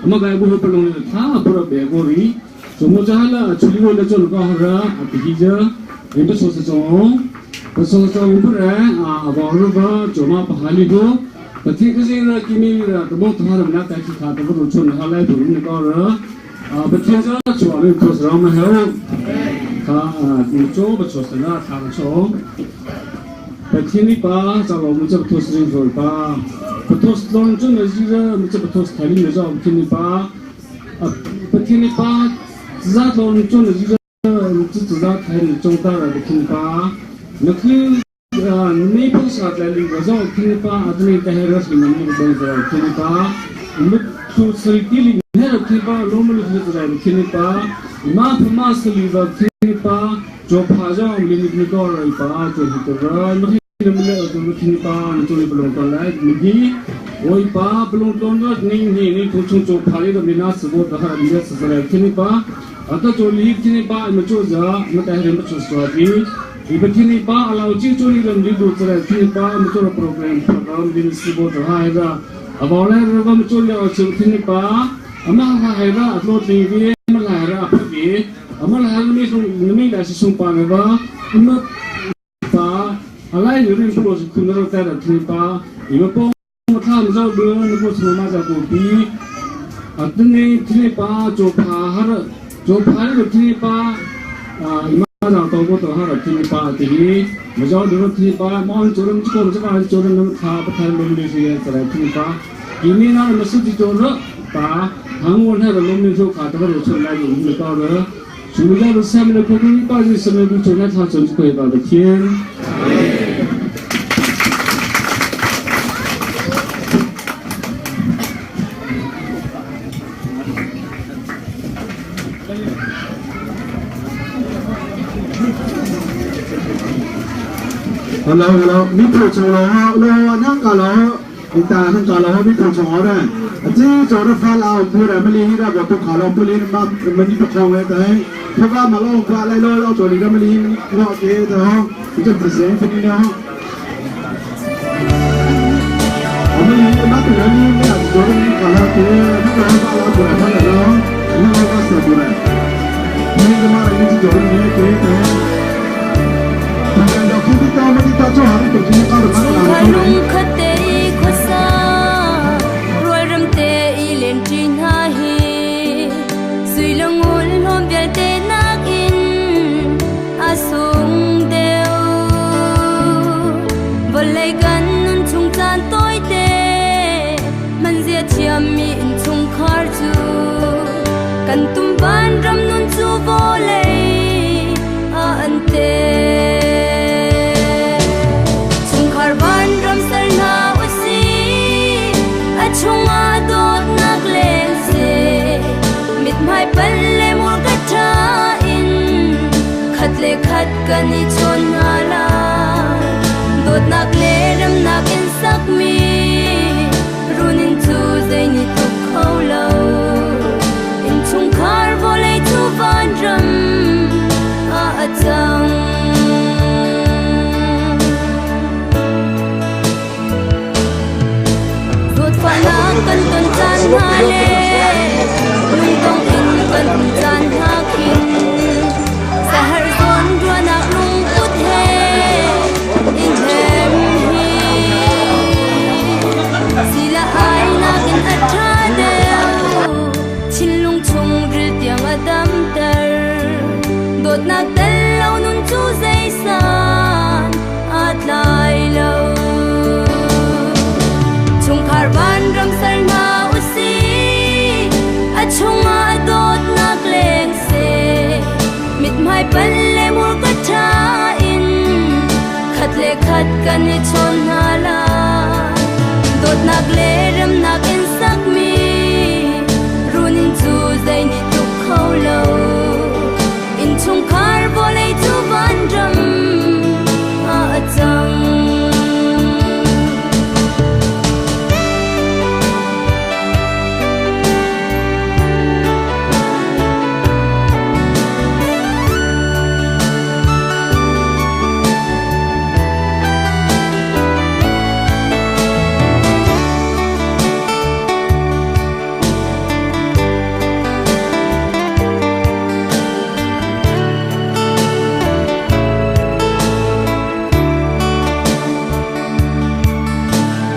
我们该不会不弄的，他不了别个的，怎么叫了？处理过了就搞好了，啊，必须这，你不说是种，不说是不然啊，网络吧，就嘛不哈里个，不听个些个，今年个，怎么他们那带去他都不如出来来不用搞了，啊，不听这主要的就是让我们还有，他啊，你做不出是那他们说。Pathian pa chalo mu cha thos ring thol pa pathos lon chu na ji ra mu cha pathos thali na ja pathian pa pathian pa za lon chu na ji ra mu cha za thai na chong ta ra pathian pa na khu nei pho sa la li ga zo pathian pa adne ta he ras ni ni ba za pathian pa mu chu sri ti li ne ra pathian pa lo mu lu za pathian pa ma pha ma sa li ba pathian pa 就怕让你你个人把就是这个，你你们那个听吧，你做你不能过来，你我一把不能动的，你你你从从做怕你的你那是我的哈，你那是来听吧，啊，他做你听吧，你们做着，你带人们做说的，你们听吧，老几做你的你都出来听吧，你做了 program program 你是我的哈个，啊，我来我们做了就听吧，啊嘛还个做听的，嘛来个不的。amal hal mi sung mi la si sung pa na ba ima pa alai ni rin pro kun ro ta ra thi pa ima po ma tha ma zo bu na po su ma ja ko bi atne thi pa jo pha har jo pha ro thi pa ima ja to ko to har thi pa ti ma jo ro thi pa ma on jo rum ko jo ka jo rum tha pa tha lum ni si ya ra thi pa kimi na ma su ji jo ro pa hang won ha ro lum ni so ka ta ro chu lai ni ka ro 主要的下面的空空报是什么？主那他总是会到的天。 Hello hello，你普通了，了那个了，你打那个了，你普通了，这做的发了，不然没理那个不考了，不理嘛，没你不考了，对，他把马路发来了，要做你个没理，我给的哈，你这不行，不行了。我们那个人呢，做的你考了，对，那个发了，不然他了，那个发啥不然，你他妈的你这做的你给的。 Chungkhar lungkhat te i khuasa rualram te i len ṭi hna hi sui le ngun hlawm vialte nakin a sung deuh vawlei kan nun chung caan tawite hmanzia thiammi innchungkhar cu kan tum vanram nun cu vawlei a an te. Chungkhar vanram ser hna usih, a chungah dawtnak leng seh. kan i chawn hna lai. Dawtnak le remnak in sakmi runinn cu zei nih tluk kho lo. Innchungkhar vawlei cu vanram ah a cang. Zawtfahnak kan ton caan hna le lungdong in kan um caan hna khin saherh zawn ruahnak lungput he i hnem hi sila ai nakin a ṭha deuh. Thinlung chungril tiang a damter. Dawtnak tel lo nun cu zeisan aa tlai lo. Chungkhar vanram ser hna usih, a chungah dawtnak leng seh. Mithmai pal le murka ṭha in khat le khat kan i chawn hna lai. Dawtnak le remnak in sakmi runinn cu zei nih tluk kho lo. Innchungkhar vawlei cu vanram ah a cang.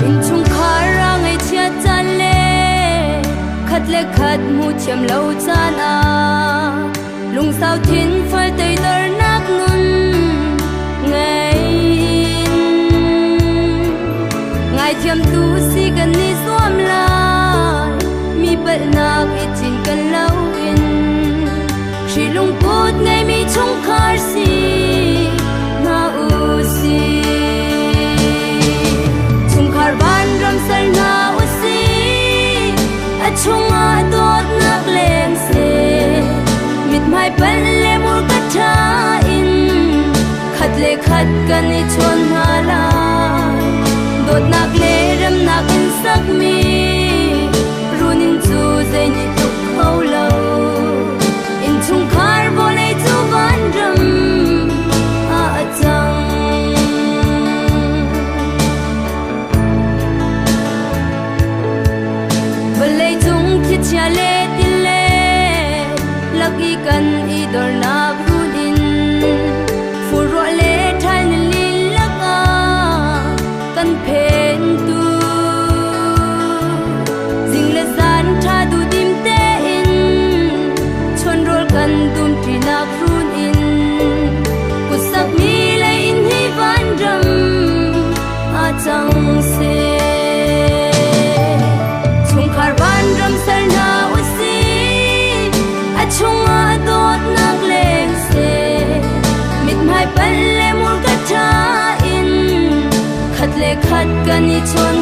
Innchungkhar ah ngaihchiat caan le khat le khat hmuh thiam lo caan ah lungsau thin fal toidornak nun ngei in ngaithiamtu si kan i zuam lai. Mi palhnak i cinken loin hri lungput ngeimi chungkhar si hna u sih. Chungkhar vanram ser hna u sih, a chungah dawtnak leng seh. Mithmai pal le murka ṭha in khat le khat kan i chawn hna lai. Dawtnak le remnak in sakmi runinn cu zei nih tluk kho lo. Innchungkhar vawlei cu vanram ah a cang. Vawlei cung thlichia le tile lak i kan i dornak runinn furruah le ṭhal ni lakah kan phentu zing le zan ṭha duhdim tein chonrawl kan dumṭinak runinn kutsakmi lei in hi vanram ah cang seh. Chungkhar vanram ser hna usih, a chungah dawtnak leng seh. Mithmai pal le murka ṭha in khat le khat kan i chawn